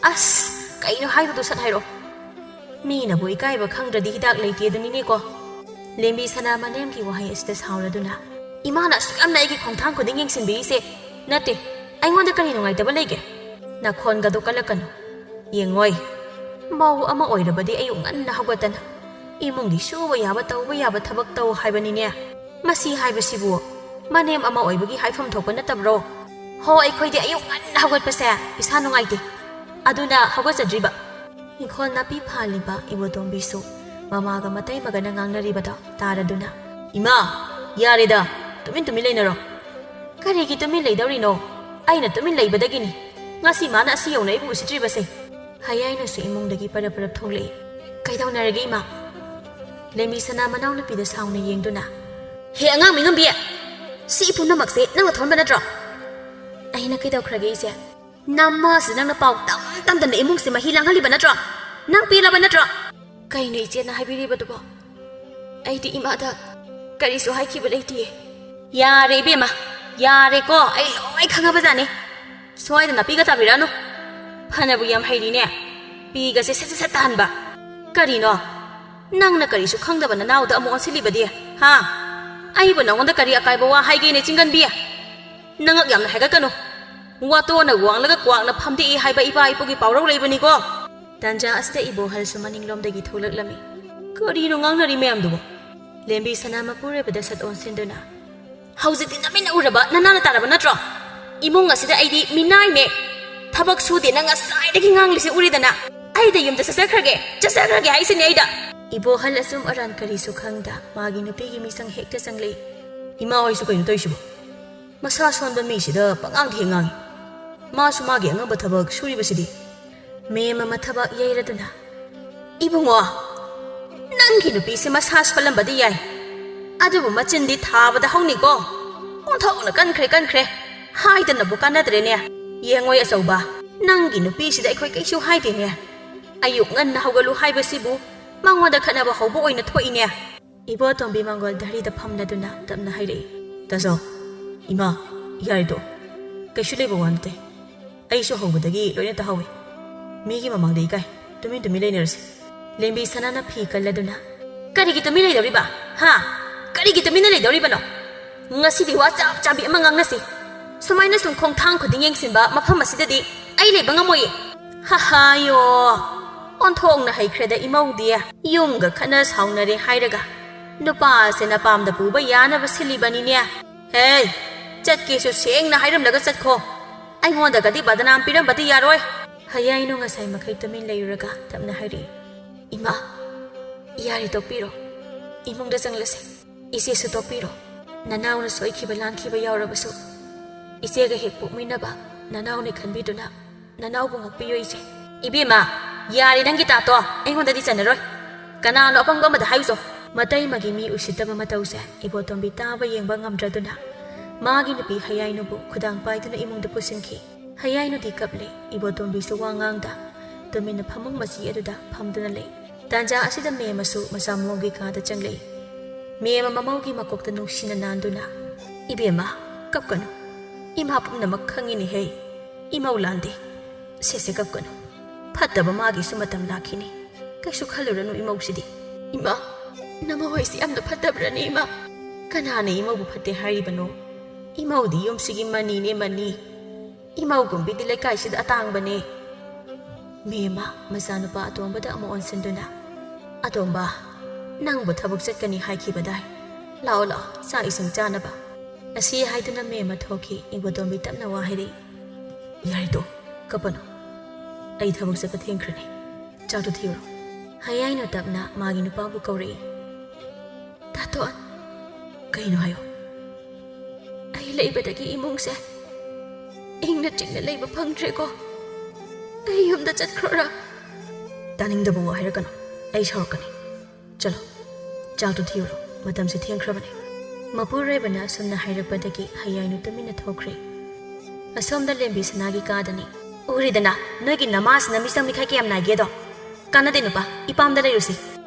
ꯑꯁ, ꯀꯩꯅꯣ ꯍꯥꯏꯕꯗꯨ ꯁꯠ ꯍꯥꯏꯔꯛꯑꯣ꯫ ꯃꯤꯅꯕꯨ ꯏꯀꯥꯏꯕ ꯈꯪꯗ꯭ꯔꯗꯤ ꯍꯤꯗꯥꯛ ꯂꯩꯇꯦ ꯑꯗꯨꯅꯤꯅꯦꯀꯣ꯫ ꯂꯦꯝꯕꯤ ꯁꯅꯥ ꯃꯅꯦꯝꯒꯤ ꯋꯥꯍꯩ ꯑꯁꯤꯗ ꯁꯥꯎꯔꯗꯨꯅ, "ꯏꯃꯥꯅ ꯑꯁꯨꯛ ꯌꯥꯝꯅ ꯑꯩꯒꯤ ꯈꯣꯡꯊꯥꯡ ꯈꯨꯗꯤꯡ ꯌꯦꯡꯁꯤꯟꯕꯤꯔꯤꯁꯦ ꯅꯠꯇꯦ, ꯑꯩꯉꯣꯟꯗ ꯀꯔꯤ ꯅꯨꯡꯉꯥꯏꯇꯕ ꯂꯩꯒꯦ? ꯅꯈꯣꯟꯒꯗꯣ ꯀꯜꯂꯛꯀꯅꯨ꯫ ꯌꯦꯡꯉꯣꯏ, ꯃꯧ ꯑꯃ ꯑꯣꯏꯔꯕꯗꯤ ꯑꯌꯨꯛ ꯉꯟꯅ ꯍꯧꯒꯠꯇꯅ ꯏꯃꯨꯡꯒꯤ ꯁꯨꯕ ꯌꯥꯕ ꯇꯧꯕ ꯌꯥꯕ ꯊꯕꯛ ꯇꯧ ꯍꯥꯏꯕꯅꯤꯅꯦ꯫ ꯃꯁꯤ ꯍꯥꯏꯕꯁꯤꯕꯨ ꯃꯅꯦꯝ ꯑꯃ ꯑꯣꯏꯕꯒꯤ ꯍꯥꯏꯐꯝ ꯊꯣꯛꯄ ꯅꯠꯇꯕ꯭ꯔꯣ? ꯍꯣ, ꯑꯩꯈꯣꯏꯗꯤ ꯑꯌꯨꯛ ꯉꯟꯅ ꯍꯧꯒꯠꯄꯁꯦ ꯏꯁꯥ ꯅꯨꯡꯉꯥꯏꯇꯦ꯫ ꯑꯗꯨꯅ ꯍꯧꯒꯠꯆꯗ꯭ꯔꯤꯕ꯫" ꯏꯪꯈꯣꯜ ꯅꯥꯄꯤ ꯐꯥꯜꯂꯤꯕ ꯏꯕꯣꯇꯣꯝꯕꯤꯁꯨ ꯃꯃꯥꯒ ꯃꯇꯩꯃꯒꯅ ꯉꯥꯡꯅꯔꯤꯕꯗꯣ ꯇꯥꯔꯗꯨꯅ, "ꯏꯃꯥ, ꯌꯥꯔꯦꯗ, ꯇꯨꯃꯤꯟ ꯇꯨꯃꯤꯟ ꯂꯩꯅꯔꯣ꯫ ꯀꯔꯤꯒꯤ ꯇꯨꯃꯤꯟ ꯂꯩꯗꯧꯔꯤꯅꯣ? ꯑꯩꯅ ꯇꯨꯃꯤꯟ ꯂꯩꯕꯗꯒꯤꯅꯤ ꯉꯁꯤ ꯃꯥꯅ ꯑꯁꯤ ꯌꯧꯅ ꯑꯩꯕꯨ ꯎꯁꯤꯠꯇ꯭ꯔꯤꯕꯁꯦ꯫" ꯍꯌꯥꯏꯅꯁꯨ ꯏꯃꯨꯡꯗꯒꯤ ꯄꯔꯞ ꯄꯔꯞ ꯊꯣꯛꯂꯛꯏ꯫ "ꯀꯩꯗꯧꯅꯔꯒꯦ, ꯏꯃꯥ?" ꯂꯦꯝꯕꯤ ꯁꯅꯥ ꯃꯅꯥꯎꯅꯨꯄꯤꯗ ꯁꯥꯎꯅ ꯌꯦꯡꯗꯨꯅ, "ꯍꯦ ꯑꯉꯥꯡ ꯃꯤꯉꯝꯕꯤ, ꯁꯤ ꯄꯨꯝꯅꯃꯛꯁꯦ ꯅꯪꯅ ꯊꯣꯛꯍꯟꯕ ꯅꯠꯇ꯭ꯔꯣ?" "ꯑꯩꯅ ꯀꯩꯗꯧꯈ꯭ꯔꯒꯦ, ꯏꯆꯦ?" "ꯅꯃꯥꯁꯤꯗ ꯅꯪꯅ ꯄꯥꯎ ꯇꯝ ꯇꯝꯗꯅ ꯏꯃꯨꯡꯁꯦ ꯃꯍꯤ ꯂꯥꯡꯍꯜꯂꯤꯕ ꯅꯠꯇ꯭ꯔꯣ? ꯅꯪ ꯄꯦꯜꯂꯕ ꯅꯠꯇ꯭ꯔꯣ?" "ꯀꯩꯅꯣ ꯏꯆꯦꯅ ꯍꯥꯏꯕꯤꯔꯤꯕꯗꯨꯕꯣ? ꯑꯩꯗꯤ ꯏꯃꯥꯗ ꯀꯔꯤꯁꯨ ꯍꯥꯏꯈꯤꯕ ꯂꯩꯇꯤꯌꯦ꯫" "ꯌꯥꯔꯦ ꯏꯕꯦꯝꯃ, ꯌꯥꯔꯦꯀꯣ, ꯑꯩ ꯂꯣꯏ ꯈꯪꯉꯕꯖꯥꯠꯅꯤ꯫ ꯁ꯭ꯋꯥꯏꯗ ꯅꯥꯄꯤꯒ ꯇꯥꯕꯤꯔꯛꯑꯅꯨ꯫ ꯐꯅꯕꯨ ꯌꯥꯝ ꯍꯩꯔꯤꯅꯦ, ꯄꯤꯒꯁꯦ ꯁꯠ ꯁꯠ ꯁꯠ ꯇꯥꯍꯟꯕ꯫ ꯀꯔꯤꯅꯣ? ꯅꯪꯅ ꯀꯔꯤꯁꯨ ꯈꯪꯗꯕ ꯅꯅꯥꯎꯗ ꯑꯃꯨꯛ ꯑꯣꯟꯁꯤꯜꯂꯤꯕꯗꯤ, ꯍꯥ? ꯑꯩꯕꯨ ꯅꯉꯣꯟꯗ ꯀꯔꯤ ꯑꯀꯥꯏꯕ ꯋꯥ ꯍꯥꯏꯒꯦꯅꯦ, ꯆꯤꯡꯒꯟꯕꯤ? ꯅꯉꯛ ꯌꯥꯝꯅ ꯍꯥꯏꯒꯠꯀꯅꯨ꯫ ꯋꯥꯇꯣꯟꯅ ꯋꯥꯡꯂꯒ ꯀ꯭ꯋꯥꯛꯅ ꯐꯝꯗꯦꯛꯏ ꯍꯥꯏꯕ ꯏꯄꯥ ꯏꯄꯨꯒꯤ ꯄꯥꯎꯔꯧ ꯂꯩꯕꯅꯤꯀꯣ꯫" ꯇꯥꯟꯖꯥ ꯑꯁꯤꯗ ꯏꯕꯣꯍꯜꯁꯨ ꯃꯅꯤꯡꯂꯣꯝꯗꯒꯤ ꯊꯣꯛꯂꯛꯂꯝꯃꯤ꯫ "ꯀꯔꯤꯅꯣ ꯉꯥꯡꯅꯔꯤ ꯃꯌꯥꯝꯗꯨꯕꯣ?" ꯂꯦꯝꯕꯤ ꯁꯅꯥ ꯃꯄꯨꯔꯣꯏꯕꯗ ꯁꯠ ꯑꯣꯟꯁꯤꯟꯗꯨꯅ, "ꯍꯧꯖꯤꯛꯇꯤ ꯅꯃꯤꯠꯅ ꯎꯔꯕ, ꯅꯅꯥꯅ ꯇꯥꯔꯕ ꯅꯠꯇ꯭ꯔꯣ? ꯏꯃꯨꯡ ꯑꯁꯤꯗ ꯑꯩꯗꯤ ꯃꯤꯅꯥꯏꯅꯦ꯫ ꯊꯕꯛ ꯁꯨꯗꯦ ꯅꯪ ꯉꯁꯥꯏꯗꯒꯤ ꯉꯥꯡꯂꯤꯁꯦ ꯎꯔꯤꯗꯅ꯫ ꯑꯩꯗ ꯌꯨꯝꯗ ꯆꯠꯆꯈ꯭ꯔꯒꯦ, ꯆꯠꯆꯈ꯭ꯔꯒꯦ ꯍꯥꯏꯁꯤꯅꯦ ꯑꯩꯗ꯫" ꯏꯕꯣꯍꯜ ꯑꯆꯨꯝ ꯑꯔꯥꯟ ꯀꯔꯤꯁꯨ ꯈꯪꯗ ꯃꯥꯒꯤ ꯅꯨꯄꯤꯒꯤ ꯃꯤꯆꯪ ꯍꯦꯛꯇ ꯆꯪꯂꯛꯏ꯫ "ꯏꯃꯥ ꯍꯣꯏꯁꯨ ꯀꯩꯅꯣ ꯇꯧꯔꯤꯁꯤꯕꯣ? ꯃꯁꯥ ꯁꯣꯟꯕ ꯃꯤꯁꯤꯗ ꯄꯉꯥꯡꯗ ꯍꯦꯛ ꯉꯥꯡꯉꯤ꯫ ꯃꯥꯁꯨ ꯃꯥꯒꯤ ꯑꯉꯝꯕ ꯊꯕꯛ ꯁꯨꯔꯤꯕꯁꯤꯗꯤ꯫" ꯃꯦꯝ ꯑꯃ ꯊꯕꯛ ꯌꯩꯔꯗꯨꯅ, "ꯏꯕꯨꯡꯉꯣ, ꯅꯪꯒꯤ ꯅꯨꯄꯤꯁꯦ ꯃꯁꯥ ꯁꯣꯜꯂꯝꯕꯗꯤ ꯌꯥꯏ, ꯑꯗꯨꯕꯨ ꯃꯆꯤꯟꯗꯤ ꯊꯥꯕꯗ ꯍꯧꯅꯤꯀꯣ꯫ ꯑꯣꯟꯊꯣꯛꯅ ꯀꯟꯈ꯭ꯔꯦ, ꯀꯟꯈ꯭ꯔꯦ꯫ ꯍꯥꯏꯗꯅꯕꯨ ꯀꯥꯟꯅꯗ꯭ꯔꯦꯅꯦ꯫ ꯌꯦꯡꯉꯣꯏ ꯑꯆꯧꯕ, ꯅꯪꯒꯤ ꯅꯨꯄꯤꯁꯤꯗ ꯑꯩꯈꯣꯏ ꯀꯩꯁꯨ ꯍꯥꯏꯗꯦꯅꯦ꯫ ꯑꯌꯨꯛ ꯉꯟꯅ ꯍꯧꯒꯠꯂꯨ ꯍꯥꯏꯕꯁꯤꯕꯨ ꯃꯉꯣꯟꯗ ꯈꯠꯅꯕ ꯍꯧꯕ ꯑꯣꯏꯅ ꯊꯣꯛꯏꯅꯦ꯫" ꯏꯕꯣꯇꯣꯝꯕꯤ ꯃꯪꯒꯣꯜ ꯙꯔꯤꯗ ꯐꯝꯂꯗꯨꯅ ꯇꯞꯅ ꯍꯥꯏꯔꯛꯏ꯫ "ꯇꯥꯆꯧ, ꯏꯃꯥ, ꯌꯥꯔꯦꯗꯣ꯫ ꯀꯩꯁꯨ ꯂꯩꯕ ꯋꯥ ꯅꯠꯇꯦ꯫ ꯑꯩꯁꯨ ꯍꯧꯕꯗꯒꯤ ꯂꯣꯏꯅ ꯇꯥꯍꯧꯋꯤ꯫" ꯃꯤꯒꯤ ꯃꯃꯥꯡꯗ ꯏꯀꯥꯏ꯫ ꯇꯨꯃꯤꯟ ꯇꯨꯃꯤꯟ ꯂꯩꯅꯔꯁꯤ꯫ ꯂꯦꯝꯕꯤ ꯁꯅꯥꯅ ꯐꯤ ꯀꯜꯂꯗꯨꯅ, "ꯀꯔꯤꯒꯤ ꯇꯨꯃꯤꯟ ꯂꯩꯗꯧꯔꯤꯕ? ꯍꯥ? ꯀꯔꯤꯒꯤ ꯇꯨꯃꯤꯟꯅ ꯂꯩꯗꯧꯔꯤꯕꯅꯣ? ꯉꯁꯤꯗꯤ ꯋꯥ ꯆꯥꯞ ꯆꯥꯕꯤ ꯑꯃ ꯉꯥꯡꯅꯁꯤ꯫ ꯁꯨꯃꯥꯏꯅ ꯁꯨꯝ ꯈꯣꯡꯊꯥꯡ ꯈꯨꯗꯤꯡ ꯌꯦꯡꯁꯤꯟꯕ ꯃꯐꯝ ꯑꯁꯤꯗꯗꯤ ꯑꯩ ꯂꯩꯕ ꯉꯝꯃꯣꯏꯌꯦ꯫ ꯍꯥꯍꯥꯌꯣ! ꯑꯣꯟꯊꯣꯛꯅ ꯍꯩꯈ꯭ꯔꯦꯗ ꯏꯃꯧꯗꯤ꯫ ꯌꯨꯝꯒ ꯈꯠꯅ ꯁꯥꯎꯅꯔꯦ ꯍꯥꯏꯔꯒ ꯅꯨꯄꯥꯁꯦ ꯅꯄꯥꯝꯗ ꯄꯨꯕ ꯌꯥꯅꯕ ꯁꯤꯜꯂꯤꯕꯅꯤꯅꯦ꯫ ꯍꯦ! ꯆꯠꯀꯦꯁꯨ ꯁꯦꯡꯅ ꯍꯥꯏꯔꯝꯂꯒ ꯆꯠꯈꯣ꯫ ꯑꯩꯉꯣꯟꯗꯒꯗꯤ ꯕꯗꯅꯥꯝ ꯄꯤꯔꯝꯕꯗꯤ ꯌꯥꯔꯣꯏ꯫" ꯍꯌꯥꯏꯅꯨ ꯉꯁꯥꯏ ꯃꯈꯩ ꯇꯨꯃꯤꯟ ꯂꯩꯔꯨꯔꯒ ꯇꯞꯅ ꯍꯥꯏꯔꯛꯏ, "ꯏꯃꯥ, ꯌꯥꯔꯦ, ꯇꯣꯛꯄꯤꯔꯣ꯫ ꯏꯃꯨꯡꯗ ꯆꯪꯂꯁꯦ꯫ ꯏꯆꯦꯁꯨ ꯇꯣꯛꯄꯤꯔꯣ꯫ ꯅꯅꯥꯎꯅ ꯁꯣꯏꯈꯤꯕ ꯂꯥꯟꯈꯤꯕ ꯌꯥꯎꯔꯕꯁꯨ ꯏꯆꯦꯒ ꯍꯦꯛ ꯄꯣꯛꯃꯤꯟꯅꯕ ꯅꯅꯥꯎꯅꯦ ꯈꯟꯕꯤꯗꯨꯅ ꯅꯅꯥꯎꯕꯨ ꯉꯥꯛꯄꯤꯌꯣ ꯏꯆꯦ꯫" "ꯏꯕꯦꯝꯃ, ꯌꯥꯔꯦ ꯅꯪꯒꯤ ꯇꯥꯠꯇꯣ, ꯑꯩꯉꯣꯟꯗꯗꯤ ꯆꯟꯅꯔꯣꯏ꯫ ꯀꯅꯥꯅꯣ ꯑꯄꯪꯕ ꯑꯃꯗ ꯍꯥꯏꯔꯨꯆꯣ꯫" ꯃꯇꯩꯃꯒꯤ ꯃꯤ ꯎꯁꯤꯠꯇꯕ ꯃꯇꯧꯁꯦ ꯏꯕꯣꯇꯣꯝꯕꯤ ꯇꯥꯕ ꯌꯦꯡꯕ ꯉꯝꯗ꯭ꯔꯗꯨꯅ ꯃꯥꯒꯤ ꯅꯨꯄꯤ ꯍꯌꯥꯏꯅꯨꯕꯨ ꯈꯨꯗꯥꯡ ꯄꯥꯏꯗꯨꯅ ꯏꯃꯨꯡꯗ ꯄꯨꯁꯤꯟꯈꯤ꯫ ꯍꯌꯥꯏꯅꯨꯗꯤ ꯀꯞꯂꯦ꯫ ꯏꯕꯣꯇꯣꯝꯕꯤꯁꯨ ꯋꯥ ꯉꯥꯡꯗ ꯇꯨꯃꯤꯟꯅ ꯐꯃꯨꯡ ꯃꯆꯤ ꯑꯗꯨꯗ ꯐꯝꯗꯨꯅ ꯂꯩ꯫ ꯇꯥꯟꯖꯥ ꯑꯁꯤꯗ ꯃꯦꯝꯃꯁꯨ ꯃꯆꯥ ꯃꯃꯧꯒꯤ ꯀꯥꯗ ꯆꯪꯂꯛꯏ꯫ ꯃꯦꯝꯃ ꯃꯃꯧꯒꯤ ꯃꯀꯣꯛꯇ ꯅꯨꯡꯁꯤꯅ ꯅꯥꯟꯗꯨꯅ, "ꯏꯕꯦꯝꯃ, ꯀꯞꯀꯅꯨ꯫ ꯏꯃꯥ ꯄꯨꯝꯅꯃꯛ ꯈꯪꯉꯤꯅꯦꯍꯦ꯫ ꯏꯃꯧ ꯂꯥꯟꯗꯦ꯫ ꯁꯦ, ꯁꯦ, ꯀꯞꯀꯅꯨ꯫ ꯐꯠꯇꯕ ꯃꯥꯒꯤꯁꯨ ꯃꯇꯝ ꯂꯥꯛꯈꯤꯅꯤ꯫ ꯀꯩꯁꯨ ꯈꯜꯂꯨꯔꯅꯨ ꯏꯃꯧꯁꯤꯗꯤ꯫" "ꯏꯃꯥ, ꯅꯃꯧ ꯍꯣꯏꯁꯤ ꯌꯥꯝꯅ ꯐꯠꯇꯕ꯭ꯔꯅꯦ ꯏꯃꯥ?" "ꯀꯅꯥꯅ ꯏꯃꯧꯕꯨ ꯐꯠꯇꯦ ꯍꯥꯏꯔꯤꯕꯅꯣ? ꯏꯃꯧꯗꯤ ꯌꯨꯝꯁꯤꯒꯤ ꯃꯅꯤꯅꯦ, ꯃꯅꯤ꯫ ꯏꯃꯧꯒꯨꯝꯕꯤꯗꯤ ꯂꯩꯀꯥꯏꯁꯤꯗ ꯑꯇꯥꯡꯕꯅꯦ꯫" ꯃꯦꯝꯃ ꯃꯆꯥꯅꯨꯄꯥ ꯑꯇꯣꯝꯕꯗ ꯑꯃꯨꯛ ꯑꯣꯟꯁꯤꯟꯗꯨꯅ, "ꯑꯇꯣꯝꯕ, ꯅꯪꯕꯨ ꯊꯕꯛ ꯆꯠꯀꯅꯤ ꯍꯥꯏꯈꯤꯕꯗꯥꯏ? ꯂꯥꯛꯑꯣ, ꯂꯥꯛꯑꯣ, ꯆꯥꯛ ꯏꯁꯤꯡ ꯆꯥꯅꯕ꯫" ꯑꯁꯤ ꯍꯥꯏꯗꯨꯅ ꯃꯦꯝꯃ ꯊꯣꯛꯈꯤ꯫ ꯏꯕꯣꯇꯣꯝꯕꯤ ꯇꯞꯅ ꯋꯥ ꯍꯥꯏꯔꯛꯏ, "ꯌꯥꯔꯦ ꯇꯣ, ꯀꯞꯄꯅꯨ꯫ ꯑꯩ ꯊꯕꯛ ꯆꯠꯄ ꯊꯦꯡꯈ꯭ꯔꯅꯤ꯫ ꯆꯥꯛꯇꯣ ꯊꯤꯔꯨꯔꯣ꯫" ꯍꯌꯥꯏꯅ ꯇꯞꯅ ꯃꯥꯒꯤ ꯅꯨꯄꯥꯕꯨ ꯀꯧꯔꯛꯏ꯫ "ꯇꯥꯇꯣꯟ꯫" "ꯀꯩꯅꯣ ꯍꯥꯏꯌꯣ꯫" "ꯑꯩ ꯂꯩꯕꯗꯒꯤ ꯏꯃꯨꯡꯁꯦ ꯏꯪꯅ ꯆꯤꯛꯅ ꯂꯩꯕ ꯐꯪꯗ꯭ꯔꯦꯀꯣ꯫ ꯑꯩ ꯌꯨꯝꯗ ꯆꯠꯈ꯭ꯔꯣꯔꯥ?" "ꯇꯥꯅꯤꯡꯗꯕ ꯋꯥ ꯍꯥꯏꯔꯛꯀꯅꯨ꯫ ꯑꯩ ꯁꯥꯎꯔꯛꯀꯅꯤ꯫ ꯆꯠꯂꯣ, ꯆꯥꯛꯇꯨ ꯊꯤꯔꯨꯔꯣ꯫ ꯃꯇꯝꯁꯦ ꯊꯦꯡꯈ꯭ꯔꯕꯅꯤ꯫" ꯃꯄꯨꯔꯣꯏꯕꯅ ꯑꯁꯨꯝꯅ ꯍꯥꯏꯔꯛꯄꯗꯒꯤ ꯍꯌꯥꯏꯅꯨ ꯇꯨꯃꯤꯟꯅ ꯊꯣꯛꯈ꯭ꯔꯦ꯫ ꯑꯁꯣꯝꯗ ꯂꯦꯝꯕꯤ ꯁꯅꯥꯒꯤ ꯀꯥꯗꯅꯤ꯫ "ꯎꯔꯤꯗꯅ, ꯅꯣꯏꯒꯤ ꯅꯃꯥꯁꯤꯅ ꯃꯤꯆꯪ ꯃꯤꯈꯥꯏ ꯀꯌꯥꯝ ꯅꯥꯏꯒꯦꯗꯣ꯫ ꯀꯥꯟꯅꯗꯦ ꯅꯨꯄꯥ, ꯏꯄꯥꯝꯗ ꯂꯩꯔꯨꯁꯤ꯫"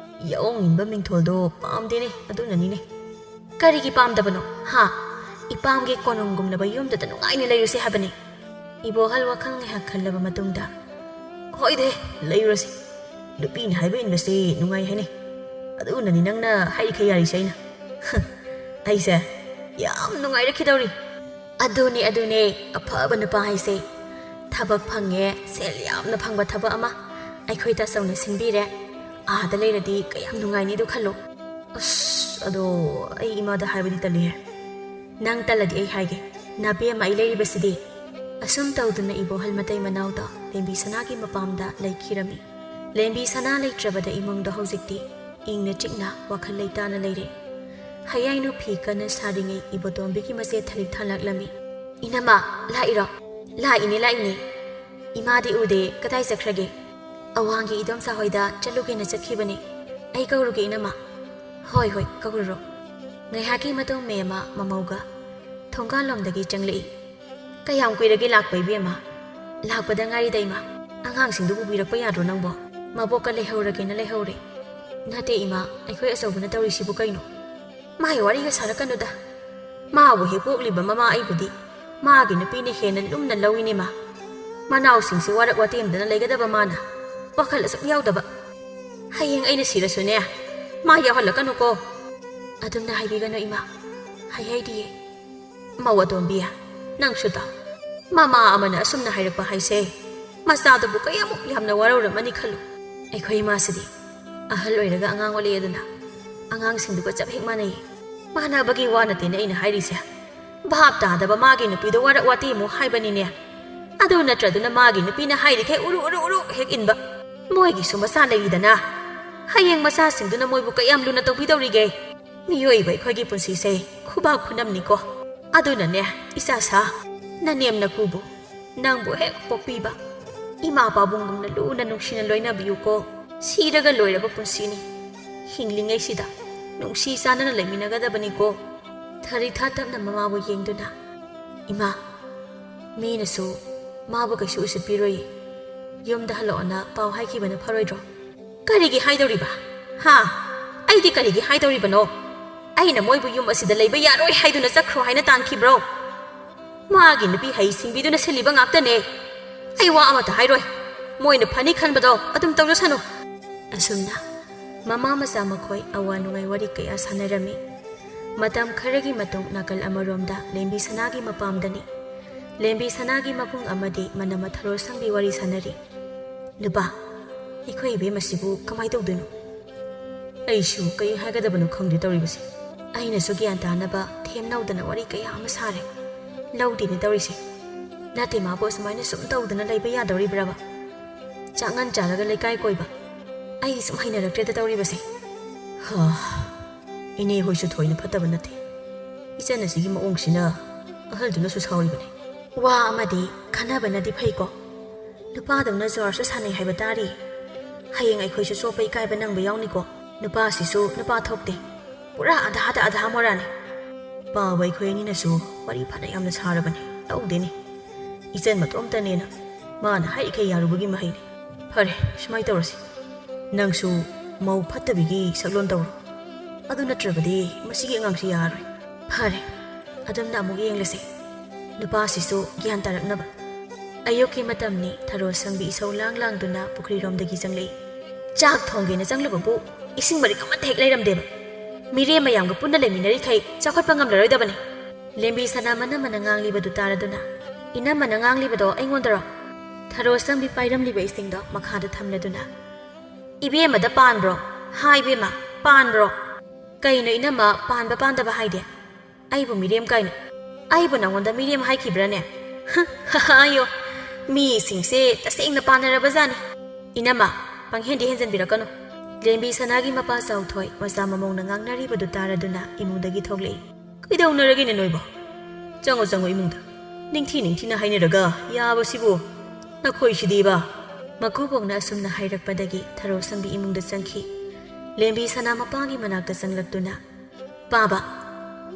"ꯌꯥꯑꯣꯡ ꯏꯟꯕ ꯃꯤꯡꯊꯣꯜꯗꯣ ꯄꯥꯝꯗꯦꯅꯦ, ꯑꯗꯨꯅꯅꯤꯅꯦ꯫" "ꯀꯔꯤꯒꯤ ꯄꯥꯝꯗꯕꯅꯣ, ꯍꯥ? ꯏꯄꯥꯝꯒꯤ ꯀꯣꯅꯨꯡꯒꯨꯝꯂꯕ ꯌꯨꯝꯗꯨꯗ ꯅꯨꯡꯉꯥꯏꯅ ꯂꯩꯔꯨꯁꯦ ꯍꯥꯏꯕꯅꯤ꯫" ꯏꯕꯣꯍꯜ ꯋꯥꯈꯜ ꯉꯥꯏꯍꯥꯛ ꯈꯜꯂꯕ ꯃꯇꯨꯡꯗ, "ꯑꯣ, ꯍꯣꯏꯗꯦ, ꯂꯩꯔꯨꯔꯁꯤ꯫ ꯅꯨꯄꯤꯅ ꯍꯥꯏꯕ ꯏꯟꯕꯁꯦ ꯅꯨꯡꯉꯥꯏ ꯍꯥꯏꯅꯩ꯫ ꯑꯗꯨꯅꯅꯤ ꯅꯪꯅ ꯍꯥꯏꯔꯤꯈꯩ ꯌꯥꯔꯤꯁꯦ ꯑꯩꯅ꯫ ꯑꯩꯁꯦ ꯌꯥꯝ ꯅꯨꯡꯉꯥꯏꯔꯛꯈꯤꯗꯧꯔꯤ꯫ ꯑꯗꯨꯅꯦ, ꯑꯗꯨꯅꯦ, ꯑꯐꯕ ꯅꯨꯄꯥ ꯍꯥꯏꯁꯦ꯫ ꯊꯕꯛ ꯐꯪꯉꯦ, ꯁꯦꯜ ꯌꯥꯝꯅ ꯐꯪꯕ ꯊꯕꯛ ꯑꯃ ꯑꯩꯈꯣꯏ ꯇꯥꯆꯧꯅ ꯁꯤꯟꯕꯤꯔꯦ꯫ ꯑꯥꯗ ꯂꯩꯔꯗꯤ ꯀꯌꯥꯝ ꯅꯨꯡꯉꯥꯏꯅꯤꯗꯣ ꯈꯜꯂꯣ꯫ ꯑꯁ, ꯑꯗꯣ ꯑꯩ ꯏꯃꯥꯗ ꯍꯥꯏꯕꯗꯤ ꯇꯜꯂꯤꯍꯦ꯫ ꯅꯪ ꯇꯜꯂꯗꯤ ꯑꯩ ꯍꯥꯏꯒꯦ꯫ ꯅꯕꯦꯝꯃ ꯑꯩ ꯂꯩꯔꯤꯕꯁꯤꯗꯤ꯫ ꯑꯁꯨꯝ ꯇꯧꯗꯨꯅ ꯏꯕꯣꯍꯜ ꯃꯇꯩ ꯃꯅꯥꯎꯗ ꯂꯦꯝꯕꯤ ꯁꯅꯥꯒꯤ ꯃꯄꯥꯝꯗ ꯂꯩꯈꯤꯔꯝꯃꯤ꯫ ꯂꯦꯝꯕꯤ ꯁꯅꯥ ꯂꯩꯇ꯭ꯔꯕꯗ ꯏꯃꯨꯡꯗꯣ ꯍꯧꯖꯤꯛꯇꯤ ꯏꯪꯅ ꯆꯤꯛꯅ ꯋꯥꯈꯜ ꯂꯩꯇꯥꯅ ꯂꯩꯔꯦ꯫ ꯍꯌꯥꯏꯅꯨ ꯐꯤ ꯀꯟꯅ ꯁꯥꯔꯤꯉꯩ ꯏꯕꯣꯇꯣꯝꯕꯤꯒꯤ ꯃꯆꯦ ꯊꯔꯤꯛ ꯊꯥꯟꯂꯛꯂꯝꯃꯤ꯫ "ꯏꯅꯝꯃ, ꯂꯥꯛꯏꯔꯣ?" "ꯂꯥꯛꯏꯅꯦ, ꯂꯥꯛꯏꯅꯦ꯫ ꯏꯃꯥꯗꯤ ꯎꯗꯦ, ꯀꯗꯥꯏ ꯆꯠꯈ꯭ꯔꯒꯦ?" "ꯑꯋꯥꯡꯒꯤ ꯏꯗꯣꯝꯆꯥ ꯍꯣꯏꯗ ꯆꯠꯂꯨꯒꯦꯅ ꯆꯠꯈꯤꯕꯅꯦ꯫ ꯑꯩ ꯀꯧꯔꯨꯒꯦ, ꯏꯅꯝꯃ?" "ꯍꯣꯏ, ꯍꯣꯏ, ꯀꯧꯔꯨꯔꯣ꯫" ꯉꯥꯏꯍꯥꯛꯀꯤ ꯃꯇꯨꯡ ꯃꯦꯝꯃ ꯃꯃꯧꯒ ꯊꯣꯡꯒꯥꯜꯂꯣꯝꯗꯒꯤ ꯆꯪꯂꯛꯏ꯫ "ꯀꯌꯥꯝ ꯀꯨꯏꯔꯒꯦ ꯂꯥꯛꯄ, ꯏꯕꯦꯝꯃ?" "ꯂꯥꯛꯄꯗ ꯉꯥꯏꯔꯤꯗ, ꯏꯃꯥ꯫ ꯑꯉꯥꯡꯁꯤꯡꯗꯨ ꯎꯕꯤꯔꯛꯄ ꯌꯥꯗ꯭ꯔꯣ ꯅꯪꯕꯣ?" "ꯃꯕꯣꯛꯀ ꯂꯩꯍꯧꯔꯒꯦꯅ ꯂꯩꯍꯧꯔꯦ꯫" "ꯅꯠꯇꯦ, ꯏꯃꯥ, ꯑꯩꯈꯣꯏ ꯑꯆꯧꯕꯅ ꯇꯧꯔꯤꯁꯤꯕꯨ ꯀꯩꯅꯣ?" "ꯃꯥꯒꯤ ꯋꯥꯔꯤꯒ ꯁꯥꯔꯛꯀꯅꯨꯗ꯫ ꯃꯥꯕꯨ ꯍꯦꯛ ꯄꯣꯛꯂꯤꯕ ꯃꯃꯥ ꯑꯩꯕꯨꯗꯤ ꯃꯥꯒꯤ ꯅꯨꯄꯤꯅ ꯍꯦꯟꯅ ꯂꯨꯝꯅ ꯂꯧꯏꯅꯦ, ꯃꯥ꯫ ꯃꯅꯥꯎꯁꯤꯡꯁꯤ ꯋꯥꯔꯛ ꯋꯥꯇꯦꯝꯗꯅ ꯂꯩꯒꯗꯕ ꯃꯥꯅ, ꯋꯥꯈꯜ ꯑꯁꯨꯛ ꯌꯥꯎꯗꯕ꯫ ꯍꯌꯦꯡ ꯑꯩꯅ ꯁꯤꯔꯁꯨꯅꯦ, ꯃꯥ ꯌꯥꯎꯍꯜꯂꯛꯀꯅꯨꯀꯣ꯫" "ꯑꯗꯨꯝꯅ ꯍꯥꯏꯕꯤꯒꯅꯨ, ꯏꯃꯥ꯫ ꯍꯥꯏꯍꯩꯗꯤꯌꯦ꯫" "ꯃꯧ ꯑꯇꯣꯝꯕꯤ, ꯅꯪꯁꯨ ꯇꯥꯎ꯫ ꯃꯃꯥ ꯑꯃꯅ ꯑꯁꯨꯝꯅ ꯍꯥꯏꯔꯛꯄ ꯍꯥꯏꯁꯦ ꯃꯆꯥꯗꯨꯕꯨ ꯀꯌꯥꯃꯨꯛ ꯌꯥꯝꯅ ꯋꯥꯔꯧꯔꯝꯃꯅꯤ ꯈꯜꯂꯨ꯫ ꯑꯩꯈꯣꯏ ꯏꯃꯥꯁꯤꯗꯤ ꯑꯍꯜ ꯑꯣꯏꯔꯒ ꯑꯉꯥꯡ ꯑꯣꯜꯂꯛꯑꯦꯗꯅ, ꯑꯉꯥꯡꯁꯤꯡꯗꯨꯒ ꯆꯞ ꯍꯦꯛ ꯃꯥꯟꯅꯩ꯫" "ꯃꯥꯟꯅꯕꯒꯤ ꯋꯥ ꯅꯠꯇꯦꯅꯦ ꯑꯩꯅ ꯍꯥꯏꯔꯤꯁꯦ꯫ ꯚꯥꯞ ꯇꯥꯗꯕ ꯃꯥꯒꯤ ꯅꯨꯄꯤꯗꯣ ꯋꯥꯔꯛ ꯋꯥꯇꯦꯝꯃꯨ ꯍꯥꯏꯕꯅꯤꯅꯦ꯫ ꯑꯗꯨ ꯅꯠꯇ꯭ꯔꯗꯨꯅ ꯃꯥꯒꯤ ꯅꯨꯄꯤꯅ ꯍꯥꯏꯔꯤꯈꯩ ꯎꯔꯨ ꯎꯔꯨ ꯎꯔꯨ ꯍꯦꯛ ꯏꯟꯕ꯫ ꯃꯣꯏꯒꯤꯁꯨ ꯃꯆꯥ ꯂꯩꯔꯤꯗꯅ꯫ ꯍꯌꯦꯡ ꯃꯆꯥꯁꯤꯡꯗꯨꯅ ꯃꯣꯏꯕꯨ ꯀꯌꯥꯝ ꯂꯨꯅ ꯇꯧꯕꯤꯗꯧꯔꯤꯒꯦ?" ꯃꯤꯑꯣꯏꯕ ꯑꯩꯈꯣꯏꯒꯤ ꯄꯨꯟꯁꯤꯁꯦ ꯈꯨꯕꯥꯛ ꯈꯨꯅꯝꯅꯤꯀꯣ꯫ ꯑꯗꯨꯅꯅꯦ, ꯏꯆꯥ ꯁꯥ, ꯅꯅꯦꯝ ꯅꯀꯨꯕꯨ, ꯅꯪꯕꯨ ꯍꯦꯛ ꯄꯣꯛꯄꯤꯕ ꯏꯃꯥ ꯄꯥꯕꯨꯡꯒꯨꯝꯅ ꯂꯨꯅ ꯅꯨꯡꯁꯤꯅ ꯂꯣꯏꯅꯕꯤꯌꯨꯀꯣ꯫ ꯁꯤꯔꯒ ꯂꯣꯏꯔꯕ ꯄꯨꯟꯁꯤꯅꯤ꯫ ꯍꯤꯡꯂꯤꯉꯩꯁꯤꯗ ꯅꯨꯡꯁꯤ ꯆꯥꯟꯅꯅ ꯂꯩꯃꯤꯟꯅꯒꯗꯕꯅꯤꯀꯣ꯫ ꯊꯔꯤꯊꯥ ꯇꯞꯅ ꯃꯃꯥꯕꯨ ꯌꯦꯡꯗꯨꯅ, "ꯏꯃꯥ, ꯃꯤꯅꯁꯨ ꯃꯥꯕꯨ ꯀꯩꯁꯨ ꯎꯁꯤꯠꯄꯤꯔꯣꯏꯌꯦ꯫ ꯌꯨꯝꯗ ꯍꯜꯂꯛꯑꯣꯅ ꯄꯥꯎ ꯍꯥꯏꯈꯤꯕꯅ ꯐꯔꯣꯏꯗ꯭ꯔꯣ?" "ꯀꯔꯤꯒꯤ ꯍꯥꯏꯗꯧꯔꯤꯕ? ꯍꯥ? ꯑꯩꯗꯤ ꯀꯔꯤꯒꯤ ꯍꯥꯏꯗꯧꯔꯤꯕꯅꯣ? ꯑꯩꯅ ꯃꯣꯏꯕꯨ ꯌꯨꯝ ꯑꯁꯤꯗ ꯂꯩꯕ ꯌꯥꯔꯣꯏ ꯍꯥꯏꯗꯨꯅ ꯆꯠꯈ꯭ꯔꯣ ꯍꯥꯏꯅ ꯇꯥꯟꯈꯤꯕ꯭ꯔꯣ? ꯃꯥꯒꯤ ꯅꯨꯄꯤ ꯍꯩ ꯁꯤꯡꯕꯤꯗꯨꯅ ꯁꯤꯜꯂꯤꯕ ꯉꯥꯛꯇꯅꯦ꯫ ꯑꯩ ꯋꯥ ꯑꯃꯠꯇ ꯍꯥꯏꯔꯣꯏ꯫ ꯃꯣꯏꯅ ꯐꯅꯤ ꯈꯟꯕꯗꯣ ꯑꯗꯨꯝ ꯇꯧꯖꯁꯅꯨ꯫ ꯑꯁꯨꯝꯅ ꯃꯃꯥ ꯃꯆꯥ ꯃꯈꯣꯏ ꯑꯋꯥ ꯅꯨꯡꯉꯥꯏ ꯋꯥꯔꯤ ꯀꯌꯥ ꯁꯥꯟꯅꯔꯝꯃꯤ꯫ ꯃꯇꯝ ꯈꯔꯒꯤ ꯃꯇꯨꯡ ꯅꯥꯀꯜ ꯑꯃꯔꯣꯝꯗ ꯂꯦꯝꯕꯤ ꯁꯅꯥꯒꯤ ꯃꯄꯥꯝꯗꯅꯤ꯫ ꯂꯦꯝꯕꯤ ꯁꯅꯥꯒꯤ ꯃꯕꯨꯡ ꯑꯃꯗꯤ ꯃꯅꯝꯃ ꯊꯔꯣ ꯁꯪꯕꯤ ꯋꯥꯔꯤ ꯁꯥꯟꯅꯔꯤ꯫ "ꯅꯨꯄꯥ, ꯑꯩꯈꯣꯏ ꯏꯕꯦꯝ ꯑꯁꯤꯕꯨ ꯀꯃꯥꯏ ꯇꯧꯗꯣꯏꯅꯣ? ꯑꯩꯁꯨ ꯀꯩ ꯍꯥꯏꯒꯗꯕꯅꯣ ꯈꯪꯗꯦ ꯇꯧꯔꯤꯕꯁꯦ꯫ ꯑꯩꯅꯁꯨ ꯒ꯭ꯌꯥꯟ ꯇꯥꯅꯕ ꯊꯦꯝꯅꯧꯗꯅ ꯋꯥꯔꯤ ꯀꯌꯥ ꯑꯃ ꯁꯥꯔꯦ꯫ ꯂꯧꯗꯦꯅꯦ ꯇꯧꯔꯤꯁꯦ꯫ ꯅꯠꯇꯦ, ꯃꯥꯕꯨ ꯑꯁꯨꯃꯥꯏꯅ ꯁꯨꯝ ꯇꯧꯗꯅ ꯂꯩꯕ ꯌꯥꯗꯧꯔꯤꯕ꯭ꯔꯕ? ꯆꯥꯛꯉꯟ ꯆꯥꯔꯒ ꯂꯩꯀꯥꯏ ꯀꯣꯏꯕ꯫ ꯑꯩ ꯁꯨꯝ ꯍꯩꯅꯔꯛꯇ꯭ꯔꯦꯗ ꯇꯧꯔꯤꯕꯁꯦ꯫ ꯍꯥ, ꯏꯅꯦ ꯍꯣꯏꯁꯨ ꯊꯣꯏꯅ ꯐꯠꯇꯕ ꯅꯠꯇꯦ꯫ ꯏꯆꯟ ꯑꯁꯤꯒꯤ ꯃꯑꯣꯡꯁꯤꯅ ꯑꯍꯜꯗꯨꯅꯁꯨ ꯁꯥꯎꯔꯤꯕꯅꯤ꯫ ꯋꯥ ꯑꯃꯗꯤ ꯈꯟꯅꯕꯅꯗꯤ ꯐꯩꯀꯣ꯫ ꯅꯨꯄꯥꯗꯧꯅ ꯖꯨꯋꯥꯔꯁꯨ ꯁꯥꯟꯅꯩ ꯍꯥꯏꯕ ꯇꯥꯔꯤ꯫ ꯍꯌꯦꯡ ꯑꯩꯈꯣꯏꯁꯨ ꯆꯣꯞꯄ ꯏꯀꯥꯏꯕ ꯅꯪꯕ ꯌꯥꯎꯅꯤꯀꯣ꯫ ꯅꯨꯄꯥꯁꯤꯁꯨ ꯅꯨꯄꯥ ꯊꯣꯛꯇꯦ꯫ ꯄꯨꯔꯥ ꯑꯙꯥꯗ ꯑꯙꯥ ꯃꯣꯔꯥꯅꯤ꯫ ꯄꯥꯕ ꯑꯩꯈꯣꯏ ꯑꯅꯤꯅꯁꯨ ꯋꯥꯔꯤ ꯐꯅ ꯌꯥꯝꯅ ꯁꯥꯔꯕꯅꯤ꯫ ꯂꯧꯗꯦꯅꯦ꯫ ꯏꯆꯟ ꯃꯇꯣꯝꯇꯅꯦꯅ ꯃꯥꯅ ꯍꯥꯏꯔꯤꯈꯩ ꯌꯥꯔꯨꯕꯒꯤ ꯃꯍꯩꯅꯤ꯫ ꯐꯔꯦ, ꯁꯨꯃꯥꯏ ꯇꯧꯔꯁꯤ꯫ ꯅꯪꯁꯨ ꯃꯧ ꯐꯠꯇꯕꯤꯒꯤ ꯁꯛꯂꯣꯟ ꯇꯧꯔꯣ꯫ ꯑꯗꯨ ꯅꯠꯇ꯭ꯔꯕꯗꯤ ꯃꯁꯤꯒꯤ ꯑꯉꯥꯡꯁꯤ ꯌꯥꯔꯔꯣꯏ꯫ ꯐꯔꯦ, ꯑꯗꯨꯝꯅ ꯑꯃꯨꯛ ꯌꯦꯡꯂꯁꯦ꯫ ꯅꯨꯄꯥꯁꯤꯁꯨ ꯒ꯭ꯌꯥꯟ ꯇꯥꯔꯛꯅꯕ꯫ ꯑꯌꯨꯛꯀꯤ ꯃꯇꯝꯅꯤ, ꯊꯔꯣ ꯁꯪꯕꯤ ꯏꯁꯧ ꯂꯥꯡ ꯂꯥꯡꯗꯨꯅ ꯄꯨꯈ꯭ꯔꯤꯔꯣꯝꯗꯒꯤ ꯆꯪꯂꯛꯏ꯫ ꯆꯥꯛ ꯊꯣꯡꯒꯦꯅ ꯆꯪꯂꯨꯕꯕꯨ ꯏꯁꯤꯡ ꯃꯔꯤꯛ ꯑꯃꯠꯇ ꯍꯦꯛ ꯂꯩꯔꯝꯗꯦꯕ꯫ ꯃꯤꯔꯦꯝ ꯃꯌꯥꯝꯒ ꯄꯨꯟꯅ ꯂꯩꯃꯤꯟꯅꯔꯤꯈꯩ ꯆꯥꯎꯈꯠꯄ ꯉꯝꯂꯔꯣꯏꯗꯕꯅꯤ꯫ ꯂꯦꯝꯕꯤ ꯁꯅꯥ ꯃꯅꯝꯃꯅ ꯉꯥꯡꯂꯤꯕꯗꯨ ꯇꯥꯔꯗꯨꯅ, "ꯏꯅꯝꯃꯅ ꯉꯥꯡꯂꯤꯕꯗꯣ ꯑꯩꯉꯣꯟꯗꯔꯣ?" ꯊꯔꯣ ꯁꯪꯕꯤ ꯄꯥꯏꯔꯝꯂꯤꯕ ꯏꯁꯤꯡꯗꯣ ꯃꯈꯥꯗ ꯊꯝꯂꯗꯨꯅ, "ꯏꯕꯦꯝꯃꯗ ꯄꯥꯟꯕ꯭ꯔꯣ? ꯍꯥ ꯏꯕꯦꯝꯃ, ꯄꯥꯟꯕ꯭ꯔꯣ?" "ꯀꯩꯅꯣ ꯏꯅꯝꯃ, ꯄꯥꯟꯕ ꯄꯥꯟꯗꯕ ꯍꯥꯏꯗꯤ? ꯑꯩꯕꯨ ꯃꯤꯔꯦꯝ ꯀꯥꯏꯅ? ꯑꯩꯕꯨ ꯅꯉꯣꯟꯗ ꯃꯤꯔꯦꯝ ꯍꯥꯏꯈꯤꯕ꯭ꯔꯥꯅꯦ? ꯍꯥ, ꯑꯌꯣ, ꯃꯤꯁꯤꯡꯁꯦ ꯇꯁꯦꯡꯅ ꯄꯥꯟꯅꯔꯕꯖꯥꯠꯅꯤ꯫ ꯏꯅꯝꯃ, ꯄꯪꯍꯦꯟꯗꯤ ꯍꯦꯟꯖꯟꯕꯤꯔꯛꯀꯅꯨ꯫" ꯂꯦꯝꯕꯤ ꯁꯅꯥꯒꯤ ꯃꯄꯥ ꯆꯥꯎꯊꯣꯏ ꯃꯆꯥ ꯃꯃꯧꯅ ꯉꯥꯡꯅꯔꯤꯕꯗꯨ ꯇꯥꯔꯗꯨꯅ ꯏꯃꯨꯡꯗꯒꯤ ꯊꯣꯛꯂꯛꯏ꯫ "ꯀꯩꯗꯧꯅꯔꯒꯦꯅꯦ ꯅꯣꯏꯕꯣ? ꯆꯪꯉꯣ, ꯆꯪꯉꯣ ꯏꯃꯨꯡꯗ꯫ ꯅꯤꯡꯊꯤ ꯅꯤꯡꯊꯤꯅ ꯍꯥꯏꯅꯔꯒ ꯌꯥꯕꯁꯤꯕꯨ ꯅꯈꯣꯏꯁꯤꯗꯤꯕ꯫" ꯃꯀꯨꯕꯣꯛꯅ ꯑꯁꯨꯝꯅ ꯍꯥꯏꯔꯛꯄꯗꯒꯤ ꯊꯔꯣ ꯁꯪꯕꯤ ꯏꯃꯨꯡꯗ ꯆꯪꯈꯤ꯫ ꯂꯦꯝꯕꯤ ꯁꯅꯥ ꯃꯄꯥꯒꯤ ꯃꯅꯥꯛꯇ ꯆꯪꯂꯛꯇꯨꯅ, "ꯄꯥꯕ,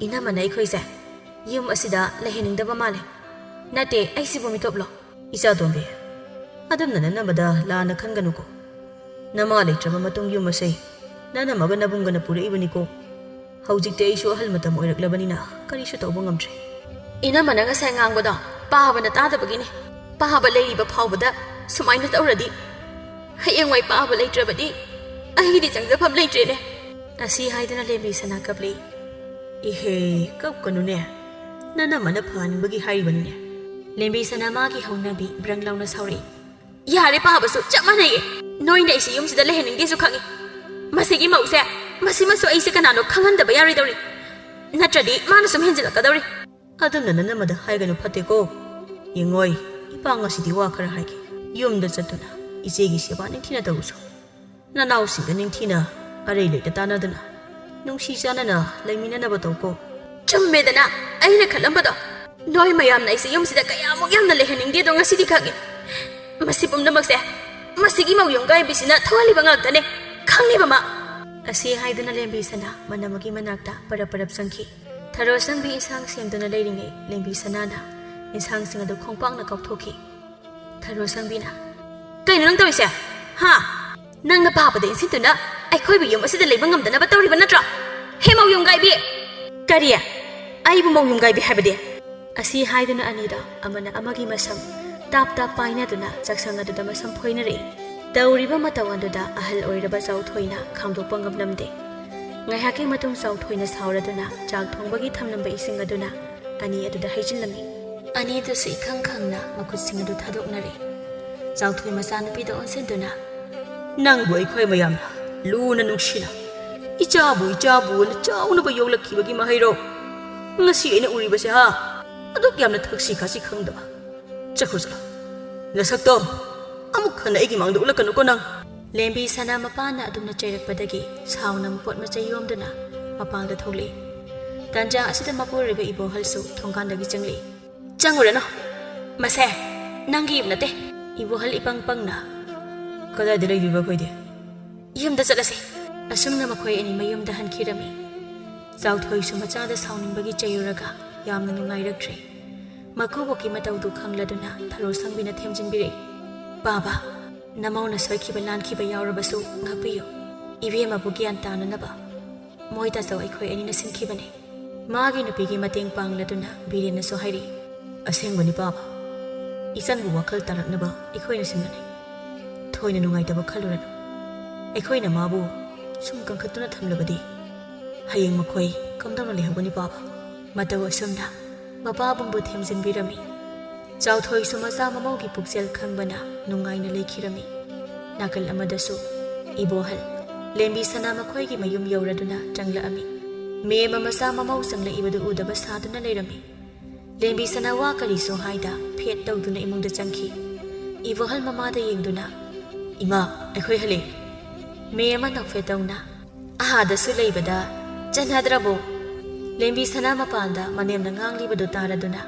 ꯏꯅꯝꯃꯅ ꯑꯩꯈꯣꯏꯁꯦ ꯌꯨꯝ ꯑꯁꯤꯗ ꯂꯩꯍꯟꯅꯤꯡꯗꯕ ꯃꯥꯜꯂꯦ꯫ ꯅꯠꯇꯦ, ꯑꯩꯁꯤꯕꯨ ꯃꯤꯇꯣꯞꯂꯣ?" "ꯏꯆꯥꯇꯣꯝꯕꯤ, ꯑꯗꯨꯝꯅ ꯅꯅꯝꯃꯗ ꯂꯥꯟꯅ ꯈꯟꯒꯅꯨꯀꯣ꯫ ꯅꯃꯥ ꯂꯩꯇ꯭ꯔꯕ ꯃꯇꯨꯡ ꯌꯨꯝ ꯑꯁꯦ ꯅꯅꯝꯃꯒ ꯅꯕꯨꯡꯒꯅ ꯄꯨꯔꯛꯏꯕꯅꯤꯀꯣ꯫ ꯍꯧꯖꯤꯛꯇꯤ ꯑꯩꯁꯨ ꯑꯍꯜ ꯃꯇꯝ ꯑꯣꯏꯔꯛꯂꯕꯅꯤꯅ ꯀꯔꯤꯁꯨ ꯇꯧꯕ ꯉꯝꯗ꯭ꯔꯦ꯫" "ꯏꯅꯝꯃꯅ ꯉꯁꯥꯏ ꯉꯥꯡꯕꯗꯣ ꯄꯥꯕꯅ ꯇꯥꯗꯕꯒꯤꯅꯤ꯫ ꯄꯥꯕ ꯂꯩꯔꯤꯕ ꯐꯥꯎꯕꯗ ꯁꯨꯃꯥꯏꯅ ꯇꯧꯔꯗꯤ ꯍꯌꯦꯡꯋꯥꯏ ꯄꯥꯕ ꯂꯩꯇ꯭ꯔꯕꯗꯤ ꯑꯩꯒꯤꯗꯤ ꯆꯪꯖꯐꯝ ꯂꯩꯇ꯭ꯔꯦꯅꯦ꯫ ꯑꯁꯤ ꯍꯥꯏꯗꯨꯅ ꯂꯦꯝꯕꯤ ꯁꯅꯥ ꯀꯞꯂꯤ꯫ ꯏꯍꯦ, ꯀꯞꯀꯅꯨꯅꯦ, ꯅꯅꯝꯃꯅ ꯐꯍꯟꯅꯤꯡꯕꯒꯤ ꯍꯥꯏꯔꯤꯕꯅꯤꯅꯦ꯫ ꯂꯦꯝꯕꯤ ꯁꯅꯥ ꯃꯥꯒꯤ ꯍꯧꯅꯕꯤ ꯕ꯭ꯔꯪ ꯂꯥꯎꯅ ꯁꯥꯎꯔꯛꯏ꯫ ꯌꯥꯔꯦ, ꯄꯥꯕꯁꯨ ꯆꯞ ꯃꯥꯟꯅꯩꯌꯦ꯫ ꯅꯣꯏꯅ ꯑꯩꯁꯦ ꯌꯨꯝꯁꯤꯗ ꯂꯩꯍꯟꯅꯤꯡꯗꯦꯁꯨ ꯈꯪꯉꯤ꯫ ꯃꯁꯤꯒꯤ ꯃꯧꯁꯦ, ꯃꯁꯤꯃꯁꯨ ꯑꯩꯁꯦ ꯀꯅꯥꯅꯣ ꯈꯪꯍꯟꯗꯕ ꯌꯥꯔꯣꯏꯗꯧꯔꯤ, ꯅꯠꯇ꯭ꯔꯗꯤ ꯃꯥꯅ ꯁꯨꯝ ꯍꯦꯟꯖꯤꯜꯂꯛꯀꯗꯧꯔꯤ꯫ ꯑꯗꯨꯝꯅ ꯅꯅꯝꯃꯗ ꯍꯥꯏꯒꯅꯨ ꯐꯠꯇꯦꯀꯣ꯫ ꯌꯦꯡꯉꯣꯏ, ꯏꯄꯥ ꯉꯁꯤꯗꯤ ꯋꯥ ꯈꯔ ꯍꯥꯏꯒꯦ꯫ ꯌꯨꯝꯗ ꯆꯠꯇꯨꯅ ꯏꯆꯦꯒꯤ ꯁꯦꯕꯥ ꯅꯤꯡꯊꯤꯅ ꯇꯧꯔꯨꯁꯨ꯫ ꯅꯅꯥꯎꯁꯤꯡꯗ ꯅꯤꯡꯊꯤꯅ ꯑꯔꯩ ꯂꯩꯇ ꯇꯥꯟꯅꯗꯨꯅ ꯅꯨꯡꯁꯤ ꯆꯥꯟꯅꯅ ꯂꯩꯃꯤꯟꯅꯅꯕ ꯇꯧꯀꯣ꯫ ꯆꯨꯝꯃꯦꯗꯅ, ꯑꯩꯅ ꯈꯜꯂꯝꯕꯗꯣ꯫ ꯅꯣꯏ ꯃꯌꯥꯝꯅ ꯑꯩꯁꯦ ꯌꯨꯝꯁꯤꯗ ꯀꯌꯥꯃꯨꯛ ꯌꯥꯝꯅ ꯂꯩꯍꯟꯅꯤꯡꯗꯦꯗꯣ ꯉꯁꯤꯗꯤ ꯈꯪꯉꯦ꯫ ꯃꯁꯤ ꯄꯨꯝꯅꯃꯛꯁꯦ ꯃꯁꯤꯒꯤ ꯃꯧ ꯌꯨꯝ ꯀꯥꯏꯕꯤꯁꯤꯅ ꯊꯣꯛꯍꯜꯂꯤꯕ ꯉꯥꯛꯇꯅꯦ, ꯈꯪꯉꯦꯕ ꯃꯥ꯫ ꯑꯁꯤ ꯍꯥꯏꯗꯨꯅ ꯂꯦꯝꯕꯤ ꯁꯅꯥ ꯃꯅꯝꯒꯤ ꯃꯅꯥꯛꯇ ꯄꯔꯞ ꯄꯔꯞ ꯆꯪꯈꯤ꯫ ꯊꯔꯣ ꯁꯪꯕꯤ ꯏꯟꯁꯥꯡ ꯁꯦꯝꯗꯨꯅ ꯂꯩꯔꯤꯉꯩ ꯂꯦꯝꯕꯤ ꯁꯅꯥꯅ ꯏꯟꯁꯥꯡꯁꯤꯡ ꯑꯗꯨ ꯈꯣꯡꯄꯥꯛꯅ ꯀꯥꯎꯊꯣꯛꯈꯤ꯫ ꯊꯔꯣ ꯁꯪꯕꯤꯅ, "ꯀꯩꯅꯣ ꯅꯪ ꯇꯧꯔꯤꯁꯦ? ꯍꯥ? ꯅꯪꯅ ꯄꯥꯕꯗ ꯏꯟꯁꯤꯟꯗꯨꯅ ꯑꯩꯈꯣꯏꯕꯨ ꯌꯨꯝ ꯑꯁꯤꯗ ꯂꯩꯕ ꯉꯝꯗꯅꯕ ꯇꯧꯔꯤꯕ ꯅꯠꯇ꯭ꯔꯣ? ꯍꯦ ꯃꯧ ꯌꯨꯝ ꯀꯥꯏꯕꯤ!" "ꯀꯔꯤ? ꯑꯩꯕꯨ ꯃꯧ ꯌꯨꯝ ꯀꯥꯏꯕꯤ ꯍꯥꯏꯕꯗꯤ?" ꯑꯁꯤ ꯍꯥꯏꯗꯨꯅ ꯑꯅꯤꯗꯣ ꯑꯃꯅ ꯑꯃꯒꯤ ꯃꯁꯝ ꯇꯥꯞ ꯇꯥꯞ ꯄꯥꯏꯅꯗꯨꯅ ꯆꯥꯛꯁꯪ ꯑꯗꯨꯗ ꯃꯁꯝ ꯐꯣꯏꯅꯔꯛꯏ꯫ ꯇꯧꯔꯤꯕ ꯃꯇꯧ ꯑꯗꯨꯗ ꯑꯍꯜ ꯑꯣꯏꯔꯕ ꯆꯥꯎꯊꯣꯏꯅ ꯈꯥꯝꯗꯣꯛꯄ ꯉꯝꯂꯝꯗꯦ꯫ ꯉꯥꯏꯍꯥꯛꯀꯤ ꯃꯇꯨꯡ ꯆꯥꯎꯊꯣꯏꯅ ꯁꯥꯎꯔꯗꯨꯅ ꯆꯥꯛ ꯊꯣꯡꯕꯒꯤ ꯊꯝꯂꯝꯕ ꯏꯁꯤꯡ ꯑꯗꯨꯅ ꯑꯅꯤ ꯑꯗꯨꯗ ꯍꯩꯖꯤꯜꯂꯝꯃꯤ꯫ ꯑꯅꯤꯗꯨꯁꯨ ꯏꯈꯪ ꯈꯪꯅ ꯃꯈꯨꯠꯁꯤꯡ ꯑꯗꯨ ꯊꯥꯗꯣꯛꯅꯔꯦ꯫ ꯆꯥꯎꯊꯣꯏ ꯃꯆꯥꯅꯨꯄꯤꯗ ꯑꯣꯟꯁꯤꯟꯗꯨꯅ, "ꯅꯪꯕꯨ ꯑꯩꯈꯣꯏ ꯃꯌꯥꯝꯅ ꯂꯨꯅ ꯅꯨꯡꯁꯤꯅ ꯏꯆꯥꯕꯨ ꯏꯆꯥꯕꯨꯅ ꯆꯥꯎꯅꯕ ꯌꯣꯛꯂꯛꯈꯤꯕꯒꯤ ꯃꯍꯩꯔꯣ? ꯉꯁꯤ ꯑꯩꯅ ꯎꯔꯤꯕꯁꯦ, ꯍꯥ? ꯑꯗꯨꯛ ꯌꯥꯝꯅ ꯊꯛꯁꯤ ꯈꯥꯁꯤ ꯈꯪꯗꯕ꯫ ꯆꯠꯈ꯭ꯔꯣ, ꯆꯠꯂꯣ꯫ ꯅꯁꯛꯇꯣ ꯑꯃꯨꯛ ꯍꯟꯅ ꯑꯩꯒꯤ ꯃꯥꯡꯗ ꯎꯠꯂꯛꯀꯅꯨꯀꯣ ꯅꯪ꯫" ꯂꯦꯝꯕꯤ ꯁꯅꯥ ꯃꯄꯥꯅ ꯑꯗꯨꯝꯅ ꯆꯩꯔꯛꯄꯗꯒꯤ ꯁꯥꯎꯅ ꯃꯄꯣꯠ ꯃꯆꯩ ꯌꯣꯝꯗꯨꯅ ꯃꯄꯥꯟꯗ ꯊꯣꯛꯂꯛꯏ꯫ ꯇꯥꯟꯖꯥ ꯑꯁꯤꯗ ꯃꯄꯨꯔꯣꯏꯕ ꯏꯕꯣꯍꯜꯁꯨ ꯊꯣꯡꯒꯥꯟꯗꯒꯤ ꯆꯪꯂꯛꯏ꯫ "ꯆꯪꯉꯨꯔꯅꯨ, ꯃꯁꯦ ꯅꯪꯒꯤ ꯌꯨꯝ ꯅꯠꯇꯦ꯫" ꯏꯕꯣꯍꯜ ꯏꯄꯪ ꯄꯪꯅ, "ꯀꯗꯥꯏꯗ ꯂꯩꯗꯣꯏꯕ ꯑꯩꯈꯣꯏꯗꯤ? ꯌꯨꯝꯗ ꯆꯠꯂꯁꯦ꯫" ꯑꯁꯨꯝꯅ ꯃꯈꯣꯏ ꯑꯅꯤ ꯃꯌꯨꯝꯗ ꯍꯟꯈꯤꯔꯝꯃꯤ꯫ ꯆꯥꯎꯊꯣꯏꯁꯨ ꯃꯆꯥꯗ ꯁꯥꯎꯅꯤꯡꯕꯒꯤ ꯆꯩꯔꯨꯔꯒ ꯌꯥꯝꯅ ꯅꯨꯡꯉꯥꯏꯔꯛꯇ꯭ꯔꯦ꯫ ꯃꯀꯨꯕꯣꯛꯀꯤ ꯃꯇꯧꯗꯨ ꯈꯪꯂꯗꯨꯅ ꯊꯔꯣ ꯁꯪꯕꯤꯅ ꯊꯦꯝꯖꯤꯟꯕꯤꯔꯛꯏ꯫ "ꯄꯥꯕ, ꯅꯃꯧꯅ ꯁꯣꯏꯈꯤꯕ ꯂꯥꯟꯈꯤꯕ ꯌꯥꯎꯔꯕꯁꯨ ꯉꯥꯛꯄꯤꯌꯨ꯫ ꯏꯕꯦꯝꯃꯕꯨ ꯒ꯭ꯌꯥꯟ ꯇꯥꯅꯅꯕ ꯃꯣꯏ ꯇꯥꯆꯧ ꯑꯩꯈꯣꯏ ꯑꯅꯤꯅ ꯁꯤꯟꯈꯤꯕꯅꯤ꯫" ꯃꯥꯒꯤ ꯅꯨꯄꯤꯒꯤ ꯃꯇꯦꯡ ꯄꯥꯡꯂꯗꯨꯅ ꯕꯤꯔꯦꯟꯅꯁꯨ ꯍꯥꯏꯔꯛꯏ꯫ "ꯑꯁꯦꯡꯕꯅꯤ ꯄꯥꯕ, ꯏꯆꯟꯕꯨ ꯋꯥꯈꯜ ꯇꯥꯔꯛꯅꯕ ꯑꯩꯈꯣꯏꯅ ꯁꯤꯟꯕꯅꯤ꯫ ꯊꯣꯏꯅ ꯅꯨꯡꯉꯥꯏꯇꯕ ꯈꯜꯂꯨꯔꯅꯨ꯫ ꯑꯩꯈꯣꯏꯅ ꯃꯥꯕꯨ ꯁꯨꯝ ꯀꯟꯈꯠꯇꯨꯅ ꯊꯝꯂꯕꯗꯤ ꯍꯌꯦꯡ ꯃꯈꯣꯏ ꯀꯝꯗꯧꯅ ꯂꯩꯍꯧꯒꯅꯤ ꯄꯥꯕ? ꯃꯇꯧ ꯑꯁꯨꯝꯅ ꯃꯄꯥꯕꯨꯡꯕꯨ ꯊꯦꯝꯖꯤꯟꯕꯤꯔꯝꯃꯤ꯫ ꯆꯥꯎꯊꯣꯏꯁꯨ ꯃꯆꯥ ꯃꯃꯧꯒꯤ ꯄꯨꯛꯆꯦꯜ ꯈꯪꯕꯅ ꯅꯨꯡꯉꯥꯏꯅ ꯂꯩꯈꯤꯔꯝꯃꯤ꯫ ꯅꯥꯀꯜ ꯑꯃꯗꯁꯨ ꯏꯕꯣꯍꯜ ꯂꯦꯝꯕꯤ ꯁꯅꯥ ꯃꯈꯣꯏꯒꯤ ꯃꯌꯨꯝ ꯌꯧꯔꯗꯨꯅ ꯆꯪꯂꯛꯑꯝꯃꯤ꯫ ꯃꯦꯝꯃ ꯃꯆꯥ ꯃꯃꯧ ꯆꯪꯂꯛꯏꯕꯗꯨ ꯎꯗꯕ ꯁꯥꯗꯨꯅ ꯂꯩꯔꯝꯃꯤ꯫ ꯂꯦꯝꯕꯤ ꯁꯅꯥ ꯋꯥ ꯀꯔꯤꯁꯨ ꯍꯥꯏꯗ ꯐꯦꯠ ꯇꯧꯗꯨꯅ ꯏꯃꯨꯡꯗ ꯆꯪꯈꯤ꯫ ꯏꯕꯣꯍꯜ ꯃꯃꯥꯗ ꯌꯦꯡꯗꯨꯅ, "ꯏꯃꯥ, ꯑꯩꯈꯣꯏ ꯍꯜꯂꯛꯑꯦ꯫" ꯃꯦꯝꯃ ꯅꯣꯛꯐꯦꯠ ꯇꯧꯅ, "ꯑꯥꯗꯁꯨ ꯂꯩꯕꯗ ꯆꯟꯅꯗ꯭ꯔꯕꯣ?" ꯂꯦꯝꯕꯤ ꯁꯅꯥ ꯃꯄꯥꯟꯗ ꯃꯅꯦꯝꯅ ꯉꯥꯡꯂꯤꯕꯗꯨ ꯇꯥꯔꯗꯨꯅ,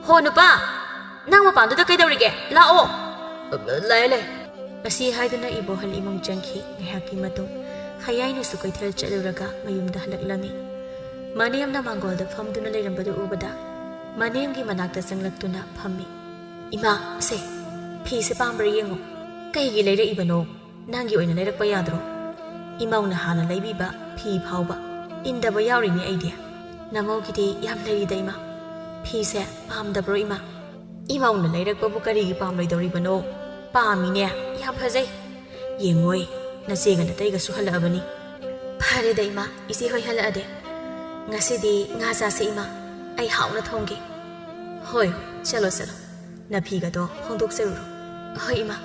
"ꯍꯣ ꯅꯨꯄꯥ, ꯅꯪ ꯃꯄꯥꯟꯗꯨꯗ ꯀꯩꯗꯧꯔꯤꯒꯦ? ꯂꯥꯛꯑꯣ!" "ꯂꯥꯛꯑꯦ, ꯂꯥꯛꯑꯦ꯫" ꯑꯁꯤ ꯍꯥꯏꯗꯨꯅ ꯏꯕꯣꯍꯜ ꯏꯃꯨꯡ ꯆꯪꯈꯤ꯫ ꯉꯥꯏꯍꯥꯛꯀꯤ ꯃꯇꯨꯡ ꯍꯌꯥꯏꯅꯨꯁꯨ ꯀꯩꯊꯦꯜ ꯆꯠꯂꯨꯔꯒ ꯃꯌꯨꯝꯗ ꯍꯜꯂꯛꯂꯝꯃꯤ꯫ ꯃꯅꯦꯝꯅ ꯃꯥꯡꯒꯣꯜꯗ ꯐꯝꯗꯨꯅ ꯂꯩꯔꯝꯕꯗꯨ ꯎꯕꯗ ꯃꯅꯦꯝꯒꯤ ꯃꯅꯥꯛꯇ ꯆꯪꯂꯛꯇꯨꯅ ꯐꯝꯃꯤ꯫ "ꯏꯃꯥ, ꯁꯦ, ꯐꯤꯁꯦ ꯄꯥꯝꯕ꯭ꯔꯥ ꯌꯦꯡꯉꯣ꯫" "ꯀꯩꯒꯤ ꯂꯩꯔꯛꯏꯕꯅꯣ? ꯅꯪꯒꯤ ꯑꯣꯏꯅ ꯂꯩꯔꯛꯄ ꯌꯥꯗ꯭ꯔꯣ? ꯏꯃꯧꯅ ꯍꯥꯟꯅ ꯂꯩꯕꯤꯕ ꯐꯤ ꯐꯥꯎꯕ ꯏꯟꯗꯕ ꯌꯥꯎꯔꯤꯅꯦ ꯑꯩꯗꯤ꯫ ꯅꯃꯧꯒꯤꯗꯤ ꯌꯥꯝ ꯂꯩꯔꯤꯗ ꯏꯃꯥ꯫ ꯐꯤꯁꯦ ꯄꯥꯝꯗꯕ꯭ꯔꯣ ꯏꯃꯥ?" "ꯏꯃꯧꯅ ꯂꯩꯔꯛꯄꯕꯨ ꯀꯔꯤꯒꯤ ꯄꯥꯝꯂꯣꯏꯗꯧꯔꯤꯕꯅꯣ? ꯄꯥꯝꯃꯤꯅꯦ, ꯌꯥꯝ ꯐꯖꯩ꯫ ꯌꯦꯡꯉꯣꯏ, ꯅꯆꯦꯒ ꯅꯇꯩꯒꯁꯨ ꯍꯜꯂꯛꯑꯕꯅꯤ꯫" "ꯐꯔꯦꯗ ꯏꯃꯥ, ꯏꯆꯦ ꯍꯣꯏ ꯍꯜꯂꯛꯑꯗꯤ꯫ ꯉꯁꯤꯗꯤ ꯉꯥ ꯆꯥꯁꯦ ꯏꯃꯥ, ꯑꯩ ꯍꯥꯎꯅ ꯊꯣꯡꯒꯦ꯫" "ꯍꯣꯏ, ꯆꯠꯂꯣ ꯆꯠꯂꯣ, ꯅꯐꯤꯒꯗꯣ ꯍꯣꯡꯗꯣꯛꯆꯔꯨꯔꯣ꯫" "ꯍꯣꯏ ꯏꯃꯥ꯫"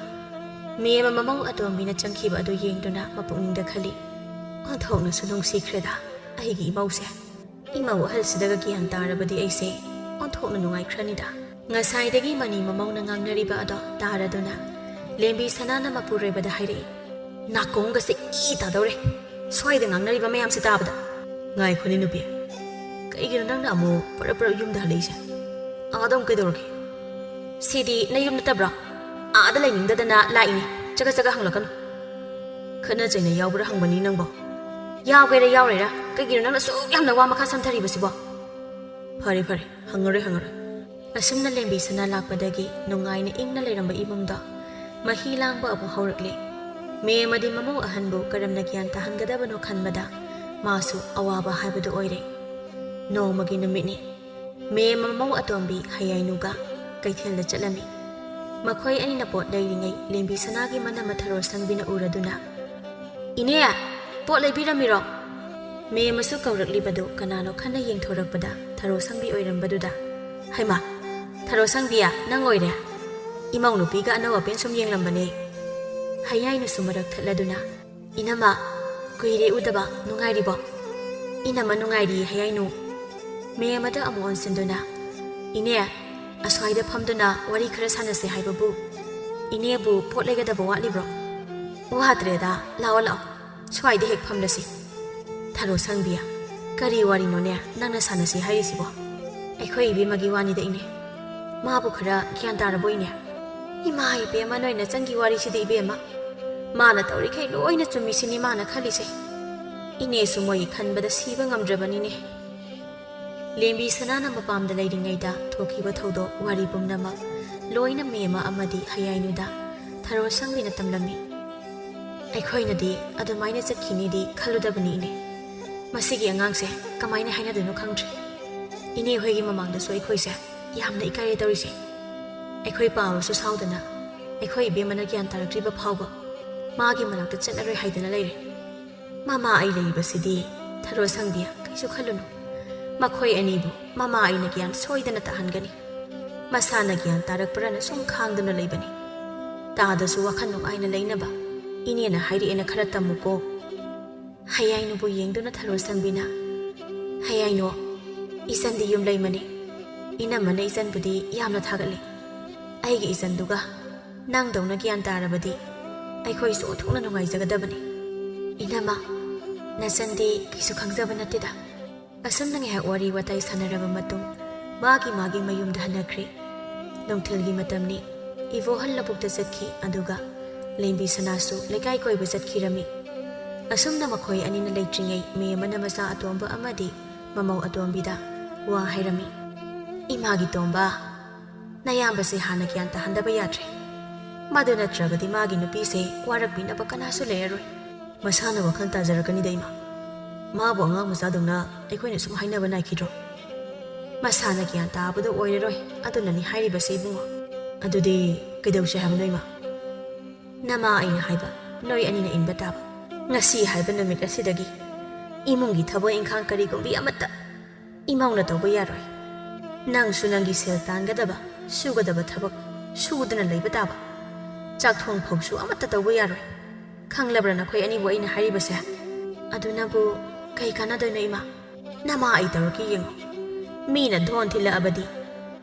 ꯃꯦꯝꯃ ꯃꯃꯧ ꯑꯇꯣꯝꯕꯤꯅ ꯆꯪꯈꯤꯕ ꯑꯗꯨ ꯌꯦꯡꯗꯨꯅ ꯃꯄꯨꯛꯅꯤꯡꯗ ꯈꯜꯂꯤ, "ꯑꯣꯟꯊꯣꯛꯅꯁꯨ ꯅꯨꯡꯁꯤꯈ꯭ꯔꯦꯗ ꯑꯩꯒꯤ ꯏꯃꯧꯁꯦ꯫ ꯏꯃꯧ ꯑꯍꯜꯁꯤꯗꯒ ꯒ꯭ꯌꯥꯟ ꯇꯥꯔꯕꯗꯤ ꯑꯩꯁꯦ ꯑꯣꯟꯊꯣꯛꯅ ꯅꯨꯡꯉꯥꯏꯈ꯭ꯔꯅꯤꯗ꯫" ꯉꯁꯥꯏꯗꯒꯤ ꯃꯅꯤ ꯃꯃꯧꯅ ꯉꯥꯡꯅꯔꯤꯕ ꯑꯗꯣ ꯇꯥꯔꯗꯨꯅ ꯂꯦꯝꯕꯤ ꯁꯅꯥꯅ ꯃꯄꯨꯔꯣꯏꯕꯗ ꯍꯥꯏꯔꯛꯏ, "ꯅꯥꯀꯣꯡꯒꯁꯦ ꯏ ꯇꯥꯗꯧꯔꯦ ꯁ꯭ꯋꯥꯏꯗ ꯉꯥꯡꯅꯔꯤꯕ ꯃꯌꯥꯝꯁꯦ ꯇꯥꯕꯗ꯫" "ꯉꯥꯏꯈꯣꯅꯦ ꯅꯨꯄꯤ, ꯀꯩꯒꯤꯅꯣ ꯅꯪꯅ ꯑꯃꯨꯛ ꯄꯔꯞ ꯄꯔꯞ ꯌꯨꯝꯗ ꯍꯜꯂꯛꯏꯁꯦ? ꯑꯥꯗ ꯑꯃꯨꯛ ꯀꯩꯗꯧꯔꯒꯦ?" "ꯁꯤꯗꯤ ꯅꯌꯨꯝ ꯅꯠꯇꯕ꯭ꯔꯣ? ꯑꯥꯗ ꯂꯩꯅꯤꯡꯗꯗꯅ ꯂꯥꯛꯏꯅꯤ, ꯆꯒꯠ ꯆꯒꯠ ꯍꯪꯂꯛꯀꯅꯨ꯫" "ꯈꯠꯅ ꯆꯩꯅ ꯌꯥꯎꯕ꯭ꯔꯥ ꯍꯪꯕꯅꯤ ꯅꯪꯕꯣ꯫ ꯌꯥꯎꯒꯦꯔꯥ ꯌꯥꯎꯔꯣꯏꯔꯥ, ꯀꯩꯒꯤꯅꯣ ꯅꯪꯅ ꯑꯁꯨꯛ ꯌꯥꯝꯅ ꯋꯥ ꯃꯈꯥ ꯁꯝꯊꯔꯤꯕꯁꯤꯕꯣ?" "ꯐꯔꯦ ꯐꯔꯦ, ꯍꯪꯉꯔꯣꯏ ꯍꯪꯉꯔꯣꯏ꯫" ꯑꯁꯨꯝꯅ ꯂꯦꯝꯕꯤ ꯁꯅꯥ ꯂꯥꯛꯄꯗꯒꯤ ꯅꯨꯡꯉꯥꯏꯅ ꯏꯪꯅ ꯂꯩꯔꯝꯕ ꯏꯃꯨꯡꯗꯣ ꯃꯍꯤ ꯂꯥꯡꯕ ꯑꯃꯨꯛ ꯍꯧꯔꯛꯂꯦ꯫ ꯃꯦꯝꯃꯗꯤ ꯃꯃꯧ ꯑꯍꯟꯕꯨ ꯀꯔꯝꯅ ꯒ꯭ꯌꯥꯟ ꯇꯥꯍꯟꯒꯗꯕꯅꯣ ꯈꯟꯕꯗ ꯃꯥꯁꯨ ꯑꯋꯥꯕ ꯍꯥꯏꯕꯗꯨ ꯑꯣꯏꯔꯦ꯫ ꯅꯣꯡꯃꯒꯤ ꯅꯨꯃꯤꯠꯅꯤ꯫ ꯃꯦꯝꯃ ꯃꯃꯧ ꯑꯇꯣꯝꯕꯤ ꯍꯌꯥꯏꯅꯨꯒ ꯀꯩꯊꯦꯜꯗ ꯆꯠꯂꯝꯃꯤ꯫ ꯃꯈꯣꯏ ꯑꯅꯤꯅ ꯄꯣꯠ ꯂꯩꯔꯤꯉꯩ ꯂꯦꯝꯕꯤ ꯁꯅꯥꯒꯤ ꯃꯅꯝ ꯊꯔꯣ ꯁꯪꯕꯤꯅ ꯎꯔꯗꯨꯅ, "ꯏꯅꯦ, ꯄꯣꯠ ꯂꯩꯕꯤꯔꯝꯃꯤꯔꯣ?" ꯃꯦꯝ ꯑꯃꯁꯨ ꯀꯧꯔꯛꯂꯤꯕꯗꯨ ꯀꯅꯥꯅꯣ ꯈꯟꯅ ꯌꯦꯡꯊꯣꯔꯛꯄꯗ ꯊꯔꯣ ꯁꯪꯕꯤ ꯑꯣꯏꯔꯝꯕꯗꯨꯗ, "ꯍꯩꯃꯥ, ꯊꯔꯣ ꯁꯪꯕꯤꯌꯥ, ꯅꯪ ꯑꯣꯏꯔꯦ?" ꯏꯃꯧ ꯅꯨꯄꯤꯒ ꯑꯅꯧ ꯑꯄꯦꯟ ꯁꯨꯝ ꯌꯦꯡꯂꯝꯕꯅꯦ꯫ ꯍꯌꯥꯏꯅꯁꯨ ꯃꯔꯛ ꯊꯠꯂꯗꯨꯅ, "ꯏꯅꯝꯃ, ꯀꯨꯏꯔꯦ ꯎꯗꯕ, ꯅꯨꯡꯉꯥꯏꯔꯤꯕꯣ?" "ꯏꯅꯝꯃ ꯅꯨꯡꯉꯥꯏꯔꯤ ꯍꯌꯥꯏꯅꯨ꯫" ꯃꯦꯝ ꯑꯃꯗ ꯑꯃꯨꯛ ꯑꯣꯟꯁꯤꯟꯗꯨꯅ, "ꯏꯅꯦ, ꯑꯁ꯭ꯋꯥꯏꯗ ꯐꯝꯗꯨꯅ ꯋꯥꯔꯤ ꯈꯔ ꯁꯥꯟꯅꯁꯦ ꯍꯥꯏꯕꯕꯨ, ꯏꯅꯦꯕꯨ ꯄꯣꯠ ꯂꯩꯒꯗꯕ ꯋꯥꯠꯂꯤꯕ꯭ꯔꯣ?" "ꯋꯥꯗ꯭ꯔꯦꯗ, ꯂꯥꯛꯑꯣ ꯂꯥꯛꯑꯣ, ꯁ꯭ꯋꯥꯏꯗ ꯍꯦꯛ ꯐꯝꯂꯁꯤ꯫" "ꯊꯔꯣ ꯁꯪꯕꯤ, ꯀꯔꯤ ꯋꯥꯔꯤꯅꯣꯅꯦ ꯅꯪꯅ ꯁꯥꯟꯅꯁꯤ ꯍꯥꯏꯔꯤꯁꯤꯕꯣ?" "ꯑꯩꯈꯣꯏ ꯏꯕꯦꯝꯃꯒꯤ ꯋꯥꯅꯤꯗ ꯏꯅꯦ꯫ ꯃꯥꯕꯨ ꯈꯔ ꯒ꯭ꯌꯥꯟ ꯇꯥꯔꯕꯣ ꯏꯅꯦ?" "ꯏꯃꯥ ꯏꯕꯦꯝꯃ, ꯅꯣꯏ ꯅꯆꯟꯒꯤ ꯋꯥꯔꯤꯁꯤꯗꯤ ꯏꯕꯦꯝꯃ꯫ ꯃꯥꯅ ꯇꯧꯔꯤꯈꯩ ꯂꯣꯏꯅ ꯆꯨꯝꯃꯤꯁꯤꯅꯤ ꯃꯥꯅ ꯈꯜꯂꯤꯁꯦ꯫ ꯏꯅꯦꯁꯨ ꯃꯣꯏꯒꯤ ꯈꯟꯕꯗ ꯁꯤꯕ ꯉꯝꯗ꯭ꯔꯕꯅꯤꯅꯦ꯫" ꯂꯦꯝꯕꯤ ꯁꯅꯥꯅ ꯃꯄꯥꯝꯗ ꯂꯩꯔꯤꯉꯩꯗ ꯊꯣꯛꯈꯤꯕ ꯊꯧꯗꯣꯛ ꯋꯥꯔꯤ ꯄꯨꯝꯅꯃꯛ ꯂꯣꯏꯅ ꯃꯦꯝꯃ ꯑꯃꯗꯤ ꯍꯌꯥꯏꯅꯨꯗ ꯊꯔꯣ ꯁꯪꯕꯤꯅ ꯇꯝꯂꯝꯃꯤ꯫ "ꯑꯩꯈꯣꯏꯅꯗꯤ ꯑꯗꯨꯃꯥꯏꯅ ꯆꯠꯈꯤꯅꯤꯗꯤ ꯈꯜꯂꯨꯗꯕꯅꯤ ꯏꯅꯦ꯫ ꯃꯁꯤꯒꯤ ꯑꯉꯥꯡꯁꯦ ꯀꯃꯥꯏꯅ ꯍꯥꯏꯅꯗꯣꯏꯅꯣ ꯈꯪꯗ꯭ꯔꯦ꯫ ꯏꯅꯦ ꯍꯣꯏꯒꯤ ꯃꯃꯥꯡꯗꯁꯨ ꯑꯩꯈꯣꯏꯁꯦ ꯌꯥꯝꯅ ꯏꯀꯥꯏꯔꯦ ꯇꯧꯔꯤꯁꯦ꯫ ꯑꯩꯈꯣꯏ ꯄꯥꯎꯔꯁꯨ ꯁꯥꯎꯗꯅ ꯑꯩꯈꯣꯏ ꯏꯕꯦꯝꯃꯅ ꯒ꯭ꯌꯥꯟ ꯇꯥꯔꯛꯇ꯭ꯔꯤꯕ ꯐꯥꯎꯕ ꯃꯥꯒꯤ ꯃꯅꯥꯛꯇ ꯆꯠꯂꯔꯣꯏ ꯍꯥꯏꯗꯅ ꯂꯩꯔꯦ꯫ ꯃꯃꯥ ꯑꯩ ꯂꯩꯔꯤꯕꯁꯤꯗꯤ ꯊꯔꯣ ꯁꯪꯕꯤ, ꯀꯩꯁꯨ ꯈꯜꯂꯨꯅꯨ꯫ ꯃꯈꯣꯏ ꯑꯅꯤꯕꯨ ꯃꯃꯥ ꯑꯩꯅ ꯒ꯭ꯌꯥꯟ ꯁꯣꯏꯗꯅ ꯇꯥꯍꯟꯒꯅꯤ꯫ ꯃꯁꯥꯅ ꯒ꯭ꯌꯥꯟ ꯇꯥꯔꯛꯄ꯭ꯔꯅ ꯁꯨꯝ ꯈꯥꯡꯗꯨꯅ ꯂꯩꯕꯅꯤ꯫ ꯇꯥꯗꯁꯨ ꯋꯥꯈꯜ ꯅꯨꯡꯉꯥꯏꯅ ꯂꯩꯅꯕ ꯏꯅꯦꯅ ꯍꯥꯏꯔꯛꯑꯦꯅ ꯈꯔ ꯇꯝꯃꯨꯀꯣ꯫" ꯍꯌꯥꯏꯅꯨꯕꯨ ꯌꯦꯡꯗꯨꯅ ꯊꯔꯣ ꯁꯪꯕꯤꯅ, "ꯍꯌꯥꯏꯅꯨ, ꯏꯆꯟꯗꯤ ꯌꯨꯝ ꯂꯩꯃꯅꯤ꯫ ꯏꯅꯝꯃꯅ ꯏꯆꯟꯕꯨꯗꯤ ꯌꯥꯝꯅ ꯊꯥꯒꯠꯂꯤ꯫ ꯑꯩꯒꯤ ꯏꯆꯟꯗꯨꯒ ꯅꯪꯗꯧꯅ ꯒ꯭ꯌꯥꯟ ꯇꯥꯔꯕꯗꯤ ꯑꯩꯈꯣꯏꯁꯨ ꯑꯣꯟꯊꯣꯛꯅ ꯅꯨꯡꯉꯥꯏꯖꯒꯗꯕꯅꯤ꯫" "ꯏꯅꯝꯃ, ꯅꯆꯟꯗꯤ ꯀꯩꯁꯨ ꯈꯪꯖꯕ ꯅꯠꯇꯦꯗ꯫" ꯑꯁꯨꯝꯅ ꯉꯥꯏꯍꯥꯛ ꯋꯥꯔꯤ ꯋꯥꯇꯥꯏ ꯁꯥꯟꯅꯔꯕ ꯃꯇꯨꯡ ꯃꯥꯒꯤ ꯃꯥꯒꯤ ꯃꯌꯨꯝꯗ ꯍꯟꯅꯈ꯭ꯔꯦ꯫ ꯅꯨꯡꯊꯤꯜꯒꯤ ꯃꯇꯝꯅꯤ꯫ ꯏꯕꯣꯍꯜ ꯂꯧꯕꯨꯛꯇ ꯆꯠꯈꯤ, ꯑꯗꯨꯒ ꯂꯦꯝꯕꯤ ꯁꯅꯥꯁꯨ ꯂꯩꯀꯥꯏ ꯀꯣꯏꯕ ꯆꯠꯈꯤꯔꯝꯃꯤ꯫ ꯑꯁꯨꯝꯅ ꯃꯈꯣꯏ ꯑꯅꯤꯅ ꯂꯩꯇ꯭ꯔꯤꯉꯩ ꯃꯦꯝꯃꯅ ꯃꯆꯥ ꯑꯇꯣꯝꯕ ꯑꯃꯗꯤ ꯃꯃꯧ ꯑꯇꯣꯝꯕꯤꯗ ꯋꯥ ꯍꯥꯏꯔꯝꯃꯤ꯫ "ꯏꯃꯥꯒꯤ ꯇꯣꯝꯕ, ꯅꯌꯥꯝꯕꯁꯦ ꯍꯥꯟꯅ ꯒ꯭ꯌꯥꯟ ꯇꯥꯍꯟꯗꯕ ꯌꯥꯗ꯭ꯔꯦ꯫ ꯃꯗꯨ ꯅꯠꯇ꯭ꯔꯕꯗꯤ ꯃꯥꯒꯤ ꯅꯨꯄꯤꯁꯦ ꯋꯥꯔꯛꯄꯤꯅꯕ ꯀꯅꯥꯁꯨ ꯂꯩꯔꯔꯣꯏ꯫ ꯃꯁꯥꯅ ꯋꯥꯈꯜ ꯇꯥꯖꯔꯛꯀꯅꯤꯗ ꯏꯃꯥ꯫ ꯃꯥꯕꯨ ꯑꯉꯥꯡ ꯃꯆꯥꯗꯧꯅ ꯑꯩꯈꯣꯏꯅ ꯁꯨꯝ ꯍꯥꯏꯅꯕ ꯅꯥꯏꯈꯤꯗ꯭ꯔꯣ? ꯃꯁꯥꯅ ꯒ꯭ꯌꯥꯟ ꯇꯥꯕꯗꯣ ꯑꯣꯏꯔꯔꯣꯏ, ꯑꯗꯨꯅꯅꯤ ꯍꯥꯏꯔꯤꯕꯁꯦ ꯏꯕꯨꯡꯉꯣ꯫" ꯑꯗꯨꯗꯤ ꯀꯩꯗꯧꯁꯦ ꯍꯥꯏꯕꯅꯣ, ꯏꯃꯥ? ꯅꯃꯥ ꯑꯩꯅ ꯍꯥꯏꯕ ꯅꯣꯏ ꯑꯅꯤꯅ ꯏꯟꯕ ꯇꯥꯕ꯫ ꯉꯁꯤ ꯍꯥꯏꯕ ꯅꯨꯃꯤꯠ ꯑꯁꯤꯗꯒꯤ ꯏꯃꯨꯡꯒꯤ ꯊꯕꯛ ꯏꯪꯈꯥꯡ ꯀꯔꯤꯒꯨꯝꯕꯤ ꯑꯃꯠꯇ ꯏꯃꯧꯅ ꯇꯧꯕ ꯌꯥꯔꯣꯏ꯫ ꯅꯪꯁꯨ ꯅꯪꯒꯤ ꯁꯦꯜ ꯇꯥꯟꯒꯗꯕ, ꯁꯨꯒꯗꯕ ꯊꯕꯛ ꯁꯨꯗꯨꯅ ꯂꯩꯕ ꯇꯥꯕ꯫ ꯆꯥꯛ ꯊꯣꯡ ꯐꯧꯁꯨ ꯑꯃꯠꯇ ꯇꯧꯕ ꯌꯥꯔꯣꯏ꯫ ꯈꯪꯂꯕ꯭ꯔꯥ ꯅꯈꯣꯏ ꯑꯅꯤꯕꯨ ꯑꯩꯅ ꯍꯥꯏꯔꯤꯕꯁꯦ? ꯑꯗꯨꯅꯕꯨ ꯀꯩ ꯀꯥꯟꯅꯗꯣꯏꯅꯣ, ꯏꯃꯥ? ꯅꯃꯥ ꯑꯩ ꯇꯧꯔꯛꯀꯦ ꯌꯦꯡꯉꯨ꯫ ꯃꯤꯅ ꯙꯣꯟ ꯊꯤꯜꯂꯛꯑꯕꯗꯤ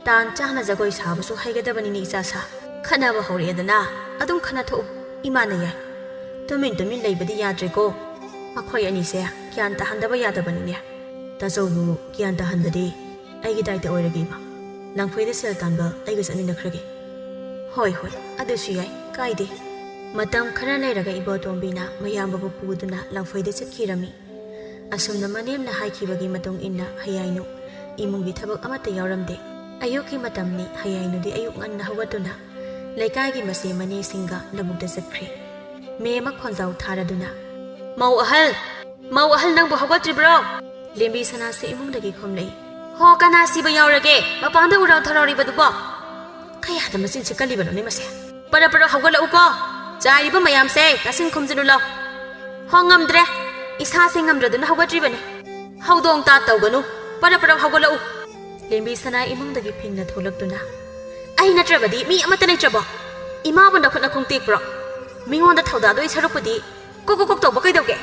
ꯇꯥꯟ ꯆꯥꯅ ꯖꯒꯣꯏ ꯁꯥꯕꯁꯨ ꯍꯩꯒꯗꯕꯅꯤꯅꯦ, ꯏꯆꯥꯁꯥ꯫ ꯈꯠꯅꯕ ꯍꯧꯔꯛꯑꯦꯗꯅ, ꯑꯗꯨꯝ ꯈꯠꯅ ꯊꯣꯛꯎ꯫ ꯏꯃꯥꯅ ꯌꯥꯏ꯫ ꯇꯨꯃꯤꯟ ꯇꯨꯃꯤꯟ ꯂꯩꯕꯗꯤ ꯌꯥꯗ꯭ꯔꯦꯀꯣ꯫ ꯃꯈꯣꯏ ꯑꯅꯤꯁꯦ ꯒ꯭ꯌꯥꯟ ꯇꯥꯍꯟꯗꯕ ꯌꯥꯗꯕꯅꯤꯅꯦ꯫ ꯇꯥꯆꯧꯕꯨ ꯒ꯭ꯌꯥꯟ ꯇꯥꯍꯟꯕꯗꯤ ꯑꯩꯒꯤ ꯗꯥꯏꯇ ꯑꯣꯏꯔꯒꯦ, ꯏꯃꯥ꯫ ꯂꯥꯡꯐꯩꯗ ꯁꯦꯜ ꯇꯥꯟꯕ ꯑꯩꯒ ꯆꯠꯃꯤꯟꯅꯈ꯭ꯔꯒꯦ꯫ ꯍꯣꯏ, ꯍꯣꯏ, ꯑꯗꯨꯁꯨ ꯌꯥꯏ, ꯀꯥꯏꯗꯦ꯫ ꯃꯇꯝ ꯈꯔ ꯂꯩꯔꯒ ꯏꯕꯣꯇꯣꯝꯕꯤꯅ ꯃꯌꯥꯝꯕꯕꯨ ꯄꯨꯗꯨꯅ ꯂꯥꯡꯐꯩꯗ ꯆꯠꯈꯤꯔꯝꯃꯤ꯫ ꯑꯁꯨꯝꯅ ꯃꯅꯦꯝꯅ ꯍꯥꯏꯈꯤꯕꯒꯤ ꯃꯇꯨꯡ ꯏꯟꯅ ꯍꯌꯥꯏꯅꯨ ꯏꯃꯨꯡꯒꯤ ꯊꯕꯛ ꯑꯃꯠꯇ ꯌꯥꯎꯔꯝꯗꯦ꯫ ꯑꯌꯨꯛꯀꯤ ꯃꯇꯝꯅꯤ, ꯍꯌꯥꯏꯅꯨꯗꯤ ꯑꯌꯨꯛ ꯉꯟꯅ ꯍꯧꯒꯠꯇꯨꯅ ꯂꯩꯀꯥꯏꯒꯤ ꯃꯆꯦ ꯃꯅꯦꯁꯤꯡꯒ ꯂꯧꯕꯨꯛꯇ ꯆꯠꯈ꯭ꯔꯦ꯫ ꯃꯦꯝꯃ ꯈꯣꯟꯖꯥꯎ ꯊꯥꯔꯗꯨꯅ, "ꯃꯧ ꯑꯍꯜ! ꯃꯧ ꯑꯍꯜ, ꯅꯪꯕꯨ ꯍꯧꯒꯠꯇ꯭ꯔꯤꯕ꯭ꯔꯣ?" ꯂꯦꯝꯕꯤ ꯁꯅꯥꯁꯦ ꯏꯃꯨꯡꯗꯒꯤ ꯈꯨꯝꯂꯛꯏ꯫ "ꯍꯣ, ꯀꯅꯥ ꯁꯤꯕ ꯌꯥꯎꯔꯒꯦ ꯃꯄꯥꯟꯗ ꯎꯔꯥꯎ ꯊꯔꯥꯎꯔꯤꯕꯗꯨꯕꯣ? ꯀꯌꯥꯗ ꯃꯆꯤꯟꯁꯦ ꯀꯜꯂꯤꯕꯅꯣꯅꯦ ꯃꯁꯦ? ꯄꯔꯞ ꯄꯔꯞ ꯍꯧꯒꯠꯂꯛꯎꯀꯣ꯫ ꯆꯥꯏꯔꯤꯕ ꯃꯌꯥꯝꯁꯦ ꯇꯥꯁꯤꯟ ꯈꯨꯝꯖꯤꯜꯂꯨ ꯂꯥꯎ꯫ ꯍꯣ, ꯉꯝꯗ꯭ꯔꯦ꯫ ꯏꯁꯥꯁꯦ ꯉꯝꯗ꯭ꯔꯗꯨꯅ ꯍꯧꯒꯠꯇ꯭ꯔꯤꯕꯅꯤ꯫ ꯍꯧꯗꯣꯡ ꯇꯥ ꯇꯧꯒꯅꯨ꯫ ꯄꯔꯞ ꯄꯔꯞ ꯍꯧꯒꯠꯂꯛꯎ꯫" ꯂꯦꯝꯕꯤ ꯁꯅꯥ ꯏꯃꯨꯡꯗꯒꯤ ꯐꯤꯡꯅ ꯊꯣꯛꯂꯛꯇꯨꯅ, "ꯑꯩ ꯅꯠꯇ꯭ꯔꯕꯗꯤ ꯃꯤ ꯑꯃꯠꯇ ꯂꯩꯇ꯭ꯔꯕꯣ? ꯏꯃꯥꯕꯨ ꯅꯈꯨꯠ ꯅꯈꯣꯡ ꯇꯦꯛꯄ꯭ꯔꯣ? ꯃꯤꯉꯣꯟꯗ ꯊꯧꯗꯥꯗꯣꯏ ꯁꯔꯨꯛꯄꯨꯗꯤ ꯀꯣꯛ ꯀꯣꯛ ꯀꯣꯛ ꯇꯧꯕ ꯀꯩꯗꯧꯒꯦ?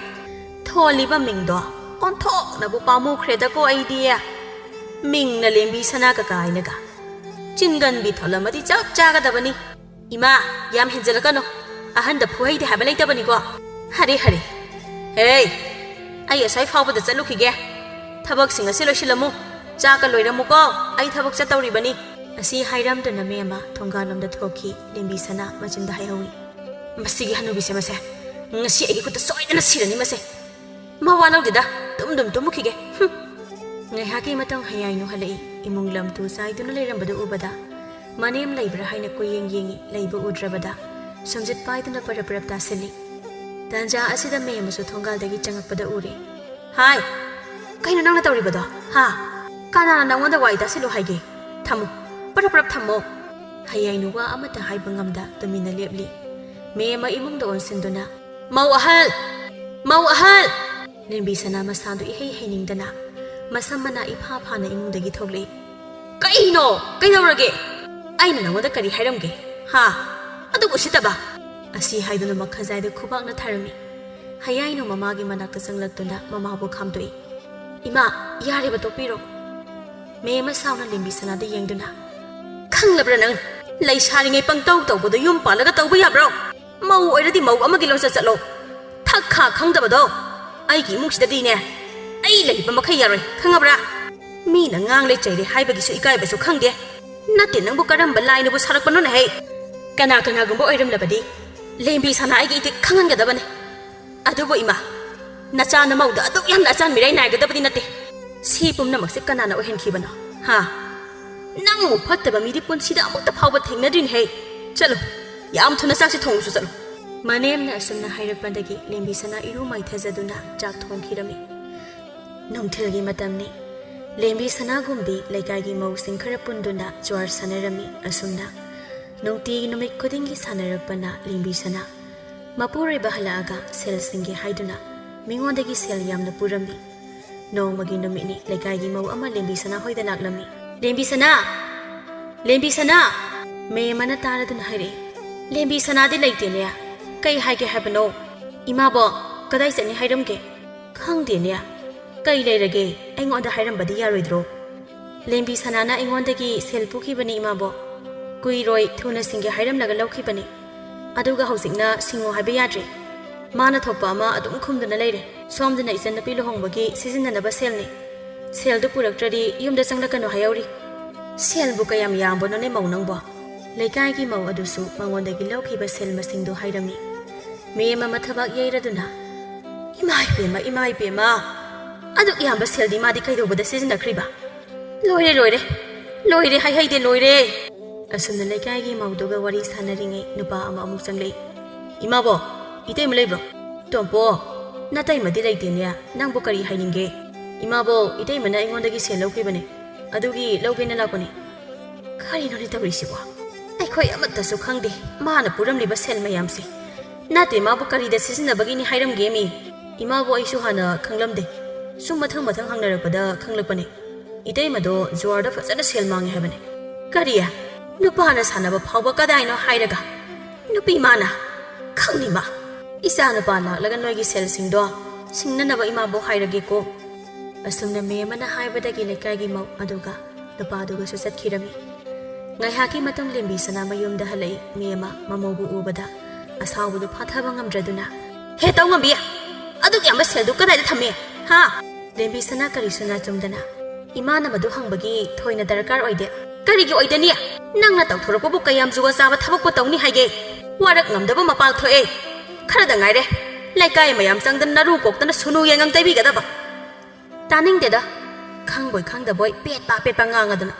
ꯊꯣꯜꯂꯤꯕ ꯃꯤꯡꯗꯣ ꯑꯣꯟꯊꯣꯛꯅꯕꯨ ꯄꯥꯝꯃꯨꯈ꯭ꯔꯦꯗꯀꯣ ꯑꯩꯗꯤ꯫ ꯃꯤꯡꯅ ꯂꯦꯝꯕꯤ ꯁꯅꯥ ꯀꯀꯥ ꯍꯥꯏꯅꯒ꯫ ꯆꯤꯟꯒꯟꯕꯤ ꯊꯣꯜꯂꯝꯃꯗꯤ ꯆꯞ ꯆꯥꯒꯗꯕꯅꯤ꯫ ꯏꯃꯥ, ꯌꯥꯝ ꯍꯦꯟꯖꯜꯂꯛꯀꯅꯨ꯫ ꯑꯍꯟꯗ ꯐꯨꯍꯩꯗꯦ ꯍꯥꯏꯕ ꯂꯩꯇꯕꯅꯤꯀꯣ꯫ ꯍꯔꯦ, ꯍꯔꯦ꯫ ꯍꯦ, ꯑꯩ ꯑꯁ꯭ꯋꯥꯏ ꯐꯥꯎꯕꯗ ꯆꯠꯂꯨꯈꯤꯒꯦ꯫ ꯊꯕꯛꯁꯤꯡ ꯑꯁꯤ ꯂꯣꯏꯁꯤꯜꯂꯝꯃꯨ꯫ ꯆꯥꯛꯀ ꯂꯣꯏꯔꯝꯃꯨꯀꯣ꯫ ꯑꯩ ꯊꯕꯛ ꯆꯠꯇꯧꯔꯤꯕꯅꯤ꯫" ꯑꯁꯤ ꯍꯥꯏꯔꯝꯗꯨꯅ ꯃꯦꯝꯃ ꯊꯣꯡꯒꯥꯜꯂꯣꯝꯗ ꯊꯣꯛꯈꯤ꯫ ꯂꯦꯝꯕꯤ ꯁꯅꯥ ꯃꯆꯤꯟꯗ ꯍꯥꯏꯍꯧꯏ, "ꯃꯁꯤꯒꯤ ꯍꯅꯨꯕꯤꯁꯦ ꯃꯁꯦ꯫ ꯉꯁꯤ ꯑꯩꯒꯤ ꯈꯨꯠꯇ ꯁꯣꯏꯗꯅ ꯁꯤꯔꯅꯤ ꯃꯁꯦ꯫ ꯃꯋꯥ ꯂꯧꯗꯦꯗ, ꯇꯨꯝ ꯑꯗꯨꯝ ꯇꯨꯝꯃꯨꯈꯤꯒꯦ꯫" ꯍꯨꯝ꯫ ꯉꯥꯏꯍꯥꯛꯀꯤ ꯃꯇꯨꯡ ꯍꯌꯥꯏꯅꯨ ꯍꯜꯂꯛꯏ꯫ ꯏꯃꯨꯡ ꯂꯝ ꯇꯨ ꯆꯥꯏꯗꯨꯅ ꯂꯩꯔꯝꯕꯗꯨ ꯎꯕꯗ ꯃꯅꯦꯝ ꯂꯩꯕ꯭ꯔꯥ ꯍꯥꯏꯅ ꯀꯣꯏꯌꯦꯡ ꯌꯦꯡꯉꯤ꯫ ꯂꯩꯕ ꯎꯗ꯭ꯔꯕꯗ ꯁꯨꯝꯖꯤꯠ ꯄꯥꯏꯗꯨꯅ ꯄꯔꯞ ꯄꯔꯞ ꯇꯥꯁꯤꯜꯂꯤ꯫ ꯇꯥꯟꯖꯥ ꯑꯁꯤꯗ ꯃꯦꯝꯃꯁꯨ ꯊꯣꯡꯒꯥꯜꯗꯒꯤ ꯆꯪꯉꯛꯄꯗ ꯎꯔꯦ꯫ "ꯍꯥꯏ, ꯀꯩꯅꯣ ꯅꯪꯅ ꯇꯧꯔꯤꯕꯗꯣ? ꯍꯥ? ꯀꯅꯥꯅ ꯅꯪꯉꯣꯟꯗ ꯋꯥꯔꯤ ꯇꯥꯁꯤꯜꯂꯨ ꯍꯥꯏꯒꯦ? ꯊꯝꯃꯨ, ꯄꯔꯞ ꯄꯔꯞ ꯊꯝꯃꯣ꯫" ꯍꯌꯥꯏꯅꯨ ꯋꯥ ꯑꯃꯠꯇ ꯍꯥꯏꯕ ꯉꯝꯗ ꯇꯨꯃꯤꯟꯅ ꯂꯦꯞꯂꯤ꯫ ꯃꯦꯝꯃ ꯏꯃꯨꯡꯗ ꯑꯣꯟꯁꯤꯟꯗꯨꯅ, "ꯃꯧ ꯑꯍꯜ! ꯃꯧ ꯑꯍꯜ!" ꯂꯦꯝꯕꯤ ꯁꯅꯥ ꯃꯁꯥꯗꯨ ꯏꯍꯩ ꯍꯩꯅꯤꯡꯗꯅ ꯃꯁꯝ ꯃꯅꯥ ꯏꯐꯥ ꯐꯥꯅ ꯏꯃꯨꯡꯗꯒꯤ ꯊꯣꯛꯂꯛꯏ꯫ "ꯀꯩꯅꯣ? ꯀꯩꯗꯧꯔꯒꯦ? ꯑꯩꯅ ꯅꯉꯣꯟꯗ ꯀꯔꯤ ꯍꯥꯏꯔꯝꯒꯦ? ꯍꯥ? ꯑꯗꯨꯛ ꯎꯁꯤꯠꯇꯕ!" ꯑꯁꯤ ꯍꯥꯏꯗꯨꯅ ꯃꯈꯖꯥꯏꯗ ꯈꯨꯕꯥꯛꯅ ꯊꯥꯔꯝꯃꯤ꯫ ꯍꯌꯥꯏꯅꯨ ꯃꯃꯥꯒꯤ ꯃꯅꯥꯛꯇ ꯆꯪꯂꯛꯇꯨꯅ ꯃꯃꯥꯕꯨ ꯈꯥꯝꯗꯣꯛꯏ꯫ "ꯏꯃꯥ, ꯌꯥꯔꯦꯕ, ꯇꯣꯛꯄꯤꯔꯣ꯫" ꯃꯦꯝꯃ ꯁꯥꯎꯅ ꯂꯦꯝꯕꯤ ꯁꯅꯥꯗ ꯌꯦꯡꯗꯨꯅ, "ꯈꯪꯂꯕ꯭ꯔꯥ ꯅꯪ? ꯂꯩꯁꯥꯔꯤꯉꯩ ꯄꯪꯇꯧ ꯇꯧꯕꯗꯣ ꯌꯨꯝ ꯄꯥꯜꯂꯒ ꯇꯧꯕ ꯌꯥꯕ꯭ꯔꯣ? ꯃꯧ ꯑꯣꯏꯔꯗꯤ ꯃꯧ ꯑꯃꯒꯤ ꯂꯣꯟꯆꯠ ꯆꯠꯂꯣ꯫ ꯊꯛ ꯈꯥ ꯈꯪꯗꯕꯗꯣ꯫ ꯑꯩꯒꯤ ꯏꯃꯨꯡꯁꯤꯗꯗꯤꯅꯦ, ꯑꯩ ꯂꯩꯕ ꯃꯈꯩ ꯌꯥꯔꯣꯏ, ꯈꯪꯉꯕ꯭ꯔꯥ? ꯃꯤꯅ ꯉꯥꯡꯂꯦ ꯆꯩꯔꯦ ꯍꯥꯏꯕꯒꯤꯁꯨ ꯏꯀꯥꯏꯕꯁꯨ ꯈꯪꯗꯦ꯫ ꯅꯠꯇꯦ, ꯅꯪꯕꯨ ꯀꯔꯝꯕ ꯂꯥꯏꯅꯕꯨ ꯁꯥꯔꯛꯄꯅꯣꯅꯦ ꯍꯩ? ꯀꯅꯥ ꯀꯅꯥꯒꯨꯝꯕ ꯑꯣꯏꯔꯝꯂꯕꯗꯤ ꯂꯦꯝꯕꯤ ꯁꯅꯥ ꯑꯩꯒꯤ ꯏꯊꯤꯛ ꯈꯪꯍꯟꯒꯗꯕꯅꯤ꯫ ꯑꯗꯨꯕꯨ ꯏꯃꯥ, ꯅꯆꯥ ꯅꯃꯧꯗ ꯑꯗꯨꯛ ꯌꯥꯝꯅ ꯑꯆꯥꯟ ꯃꯤꯔꯥꯏ ꯅꯥꯏꯒꯗꯕꯗꯤ ꯅꯠꯇꯦ꯫ ꯁꯤ ꯄꯨꯝꯅꯃꯛꯁꯦ ꯀꯅꯥꯅ ꯑꯣꯏꯍꯟꯈꯤꯕꯅꯣ? ꯍꯥ? ꯅꯪꯃꯨꯛ ꯐꯠꯇꯕ ꯃꯤꯗꯤ ꯄꯨꯟꯁꯤꯗ ꯑꯃꯨꯛꯇ ꯐꯥꯎꯕ ꯊꯦꯡꯅꯗ꯭ꯔꯤꯅꯦ ꯍꯩ꯫ ꯆꯠꯂꯣ, ꯌꯥꯝ ꯊꯨꯅ ꯆꯥꯛꯁꯤ ꯊꯣꯡꯉꯨꯁꯨ ꯆꯠꯂꯣ꯫" ꯃꯅꯦꯝꯅ ꯑꯁꯨꯝꯅ ꯍꯥꯏꯔꯛꯄꯗꯒꯤ ꯂꯦꯝꯕꯤ ꯁꯅꯥ ꯏꯔꯨ ꯃꯥꯏꯊꯖꯗꯨꯅ ꯆꯥꯛ ꯊꯣꯡꯈꯤꯔꯝꯃꯤ꯫ ꯅꯨꯡꯊꯤꯜꯒꯤ ꯃꯇꯝꯅꯤ꯫ ꯂꯦꯝꯕꯤ ꯁꯅꯥꯒꯨꯝꯕꯤ ꯂꯩꯀꯥꯏꯒꯤ ꯃꯧꯁꯤꯡ ꯈꯔ ꯄꯨꯟꯗꯨꯅ ꯖ꯭ꯋꯥꯔ ꯁꯥꯟꯅꯔꯝꯃꯤ꯫ ꯑꯁꯨꯝꯅ ꯅꯨꯡꯇꯤꯒꯤ ꯅꯨꯃꯤꯠ ꯈꯨꯗꯤꯡꯒꯤ ꯁꯥꯟꯅꯔꯛꯄꯅ ꯂꯦꯝꯕꯤ ꯁꯅꯥ ꯃꯄꯨꯔꯣꯏꯕ ꯍꯜꯂꯛꯑꯒ ꯁꯦꯜ ꯁꯤꯡꯒꯦ ꯍꯥꯏꯗꯨꯅ ꯃꯤꯉꯣꯟꯗꯒꯤ ꯁꯦꯜ ꯌꯥꯝꯅ ꯄꯨꯔꯝꯃꯤ꯫ ꯅꯣꯡꯃꯒꯤ ꯅꯨꯃꯤꯠꯅꯤ, ꯂꯩꯀꯥꯏꯒꯤ ꯃꯧ ꯑꯃ ꯂꯦꯝꯕꯤ ꯁꯅꯥ ꯍꯣꯏꯗ ꯂꯥꯛꯂꯝꯃꯤ꯫ "ꯂꯦꯝꯕꯤ ꯁꯅꯥ! ꯂꯦꯝꯕꯤ ꯁꯅꯥ!" ꯃꯦꯝꯃꯅ ꯇꯥꯔꯗꯨꯅ ꯍꯥꯏꯔꯛꯏ꯫ "ꯂꯦꯝꯕꯤ ꯁꯅꯥꯗꯤ ꯂꯩꯇꯦꯅꯦ꯫ ꯀꯩ ꯍꯥꯏꯒꯦ ꯍꯥꯏꯕꯅꯣ?" "ꯏꯃꯥꯕꯣ, ꯀꯗꯥꯏ ꯆꯠꯅꯤ ꯍꯥꯏꯔꯝꯒꯦ?" "ꯈꯪꯗꯦꯅꯦ꯫ ꯀꯩ ꯂꯩꯔꯒꯦ? ꯑꯩꯉꯣꯟꯗ ꯍꯥꯏꯔꯝꯕꯗꯤ ꯌꯥꯔꯣꯏꯗ꯭ꯔꯣ?" "ꯂꯦꯝꯕꯤ ꯁꯅꯥꯅ ꯑꯩꯉꯣꯟꯗꯒꯤ ꯁꯦꯜ ꯄꯨꯈꯤꯕꯅꯤ, ꯏꯃꯥꯕꯣ꯫ ꯀꯨꯏꯔꯣꯏ, ꯊꯨꯅ ꯁꯤꯡꯒꯦ ꯍꯥꯏꯔꯝꯂꯒ ꯂꯧꯈꯤꯕꯅꯤ꯫ ꯑꯗꯨꯒ ꯍꯧꯖꯤꯛꯅ ꯁꯤꯡꯉꯣ ꯍꯥꯏꯕ ꯌꯥꯗ꯭ꯔꯦ꯫ ꯃꯥꯅ ꯊꯣꯛꯄ ꯑꯃ ꯑꯗꯨꯝ ꯈꯨꯝꯗꯨꯅ ꯂꯩꯔꯦ꯫ ꯁꯣꯝꯗꯅ ꯏꯆꯟꯅꯨꯄꯤ ꯂꯨꯍꯣꯡꯕꯒꯤ ꯁꯤꯖꯤꯟꯅꯅꯕ ꯁꯦꯜꯅꯤ꯫ ꯁꯦꯜꯗꯨ ꯄꯨꯔꯛꯇ꯭ꯔꯗꯤ ꯌꯨꯝꯗ ꯆꯪꯂꯛꯀꯅꯨ ꯍꯥꯏꯍꯧꯔꯤ꯫" "ꯁꯦꯜꯕꯨ ꯀꯌꯥꯝ ꯌꯥꯝꯕꯅꯣꯅꯦ, ꯃꯧ ꯅꯪꯕꯣ?" ꯂꯩꯀꯥꯏꯒꯤ ꯃꯧ ꯑꯗꯨꯁꯨ ꯃꯉꯣꯟꯗꯒꯤ ꯂꯧꯈꯤꯕ ꯁꯦꯜ ꯃꯁꯤꯡꯗꯨ ꯍꯥꯏꯔꯝꯃꯤ꯫ ꯃꯦꯝꯃ ꯃꯊꯕꯥꯛ ꯌꯩꯔꯗꯨꯅ, "ꯏꯃꯥ ꯏꯕꯦꯝꯃ, ꯏꯃꯥ ꯏꯕꯦꯝꯃ! ꯑꯗꯨꯛ ꯌꯥꯝꯕ ꯁꯦꯜꯗꯤ ꯃꯥꯗꯤ ꯀꯩꯗꯧꯕꯗ ꯁꯤꯖꯤꯟꯅꯈ꯭ꯔꯤꯕ? ꯂꯣꯏꯔꯦ, ꯂꯣꯏꯔꯦ! ꯂꯣꯏꯔꯦ, ꯍꯥꯏꯍꯩꯗꯦ, ꯂꯣꯏꯔꯦ!" ꯑꯁꯨꯝꯅ ꯂꯩꯀꯥꯏꯒꯤ ꯃꯧꯗꯨꯒ ꯋꯥꯔꯤ ꯁꯥꯟꯅꯔꯤꯉꯩ ꯅꯨꯄꯥ ꯑꯃ ꯑꯃꯨꯛ ꯆꯪꯂꯛꯏ꯫ "ꯏꯃꯥꯕꯣ, ꯏꯇꯩꯃ ꯂꯩꯕ꯭ꯔꯣ? ꯇꯣꯝꯄꯣ, ꯅꯇꯩꯃꯗꯤ ꯂꯩꯇꯦꯅꯦ, ꯅꯪꯕꯨ ꯀꯔꯤ ꯍꯥꯏꯅꯤꯡꯒꯦ?" "ꯏꯃꯥꯕꯣ, ꯏꯇꯩꯃꯅ ꯑꯩꯉꯣꯟꯗꯒꯤ ꯁꯦꯜ ꯂꯧꯈꯤꯕꯅꯦ, ꯑꯗꯨꯒꯤ ꯂꯧꯒꯦꯅ ꯂꯥꯛꯄꯅꯦ꯫" "ꯀꯔꯤꯅꯣꯅꯦ ꯇꯧꯔꯤꯁꯤꯕꯣ? ꯑꯩꯈꯣꯏ ꯑꯃꯠꯇꯁꯨ ꯈꯪꯗꯦ ꯃꯥꯅ ꯄꯨꯔꯝꯂꯤꯕ ꯁꯦꯜ ꯃꯌꯥꯝꯁꯦ꯫ ꯅꯠꯇꯦ, ꯃꯥꯕꯨ ꯀꯔꯤꯗ ꯁꯤꯖꯤꯟꯅꯕꯒꯤꯅꯤ ꯍꯥꯏꯔꯝꯒꯦ ꯃꯤ? ꯏꯃꯥꯕꯨ ꯑꯩꯁꯨ ꯍꯥꯟꯅ ꯈꯪꯂꯝꯗꯦ꯫ ꯁꯨꯝ ꯃꯊꯪ ꯃꯊꯪ ꯍꯪꯅꯔꯛꯄꯗ ꯈꯪꯂꯛꯄꯅꯦ꯫ ꯏꯇꯩꯃꯗꯣ ꯖꯨꯋꯥꯔꯗ ꯐꯖꯅ ꯁꯦꯜ ꯃꯥꯡꯉꯦ ꯍꯥꯏꯕꯅꯦ꯫ ꯀꯔꯤ? ꯅꯨꯄꯥꯅ ꯁꯥꯟꯅꯕ ꯐꯥꯎꯕ ꯀꯗꯥꯏꯅꯣ ꯍꯥꯏꯔꯒ? ꯅꯨꯄꯤ ꯃꯥꯅ? ꯈꯪꯅꯤ ꯃꯥ꯫ ꯏꯆꯥ ꯅꯨꯄꯥ ꯂꯥꯛꯂꯒ ꯅꯣꯏꯒꯤ ꯁꯦꯜꯁꯤꯡꯗꯣ ꯁꯤꯡꯅꯅꯕ ꯏꯃꯥꯕꯨ ꯍꯥꯏꯔꯒꯦꯀꯣ꯫ ꯑꯁꯨꯝꯅ ꯃꯦꯝ ꯑꯃꯅ ꯍꯥꯏꯕꯗꯒꯤ ꯂꯩꯀꯥꯏꯒꯤ ꯃꯧ ꯑꯗꯨꯒ ꯅꯨꯄꯥꯗꯨꯒꯁꯨ ꯆꯠꯈꯤꯔꯝꯃꯤ꯫ ꯉꯥꯏꯍꯥꯛꯀꯤ ꯃꯇꯨꯡ ꯂꯦꯝꯕꯤ ꯁꯅꯥ ꯃꯌꯨꯝꯗ ꯍꯜꯂꯛꯏ꯫ ꯃꯦꯝ ꯑꯃ ꯃꯃꯧꯕꯨ ꯎꯕꯗ ꯑꯁꯥꯎꯕꯗꯨ ꯐꯥꯊꯕ ꯉꯝꯗ꯭ꯔꯗꯨꯅ, "ꯍꯦ, ꯇꯧ ꯉꯝꯕꯤ! ꯑꯗꯨꯛ ꯌꯥꯝꯕ ꯁꯦꯜꯗꯨ ꯀꯗꯥꯏꯗ ꯊꯝꯃꯤ? ꯍꯥ?" ꯂꯦꯝꯕꯤ ꯁꯅꯥ ꯀꯔꯤꯁꯨ ꯅꯥꯆꯨꯝꯗꯅ, "ꯏꯃꯥꯅ ꯃꯗꯨ ꯍꯪꯕꯒꯤ ꯊꯣꯏꯅ ꯗꯔꯀꯥꯔ ꯑꯣꯏꯗꯦ꯫" "ꯀꯔꯤꯒꯤ ꯑꯣꯏꯗꯅꯤ? ꯅꯪꯅ ꯇꯧꯊꯣꯔꯛꯄꯕꯨ ꯀꯌꯥꯝ ꯖꯨꯒꯣꯠ ꯆꯥꯕ ꯊꯕꯛꯄꯨ ꯇꯧꯅꯤ ꯍꯥꯏꯒꯦ? ꯋꯥꯔꯛ ꯉꯝꯗꯕ ꯃꯄꯥꯜ ꯊꯣꯛꯑꯦ꯫ ꯈꯔꯗ ꯉꯥꯏꯔꯦ ꯂꯩꯀꯥꯏ ꯃꯌꯥꯝ ꯆꯪꯗꯅ ꯅꯔꯨ ꯀꯣꯛꯇꯅ ꯁꯨꯅꯨ ꯌꯦꯡꯉꯪ ꯇꯩꯕꯤꯒꯗꯕ꯫ ꯇꯥꯅꯤꯡꯗꯦꯗ, ꯈꯪꯕꯣꯏ ꯈꯪꯗꯕꯣꯏ ꯄꯦꯠꯄ ꯄꯦꯠꯄ ꯉꯥꯡꯉꯗꯅ꯫"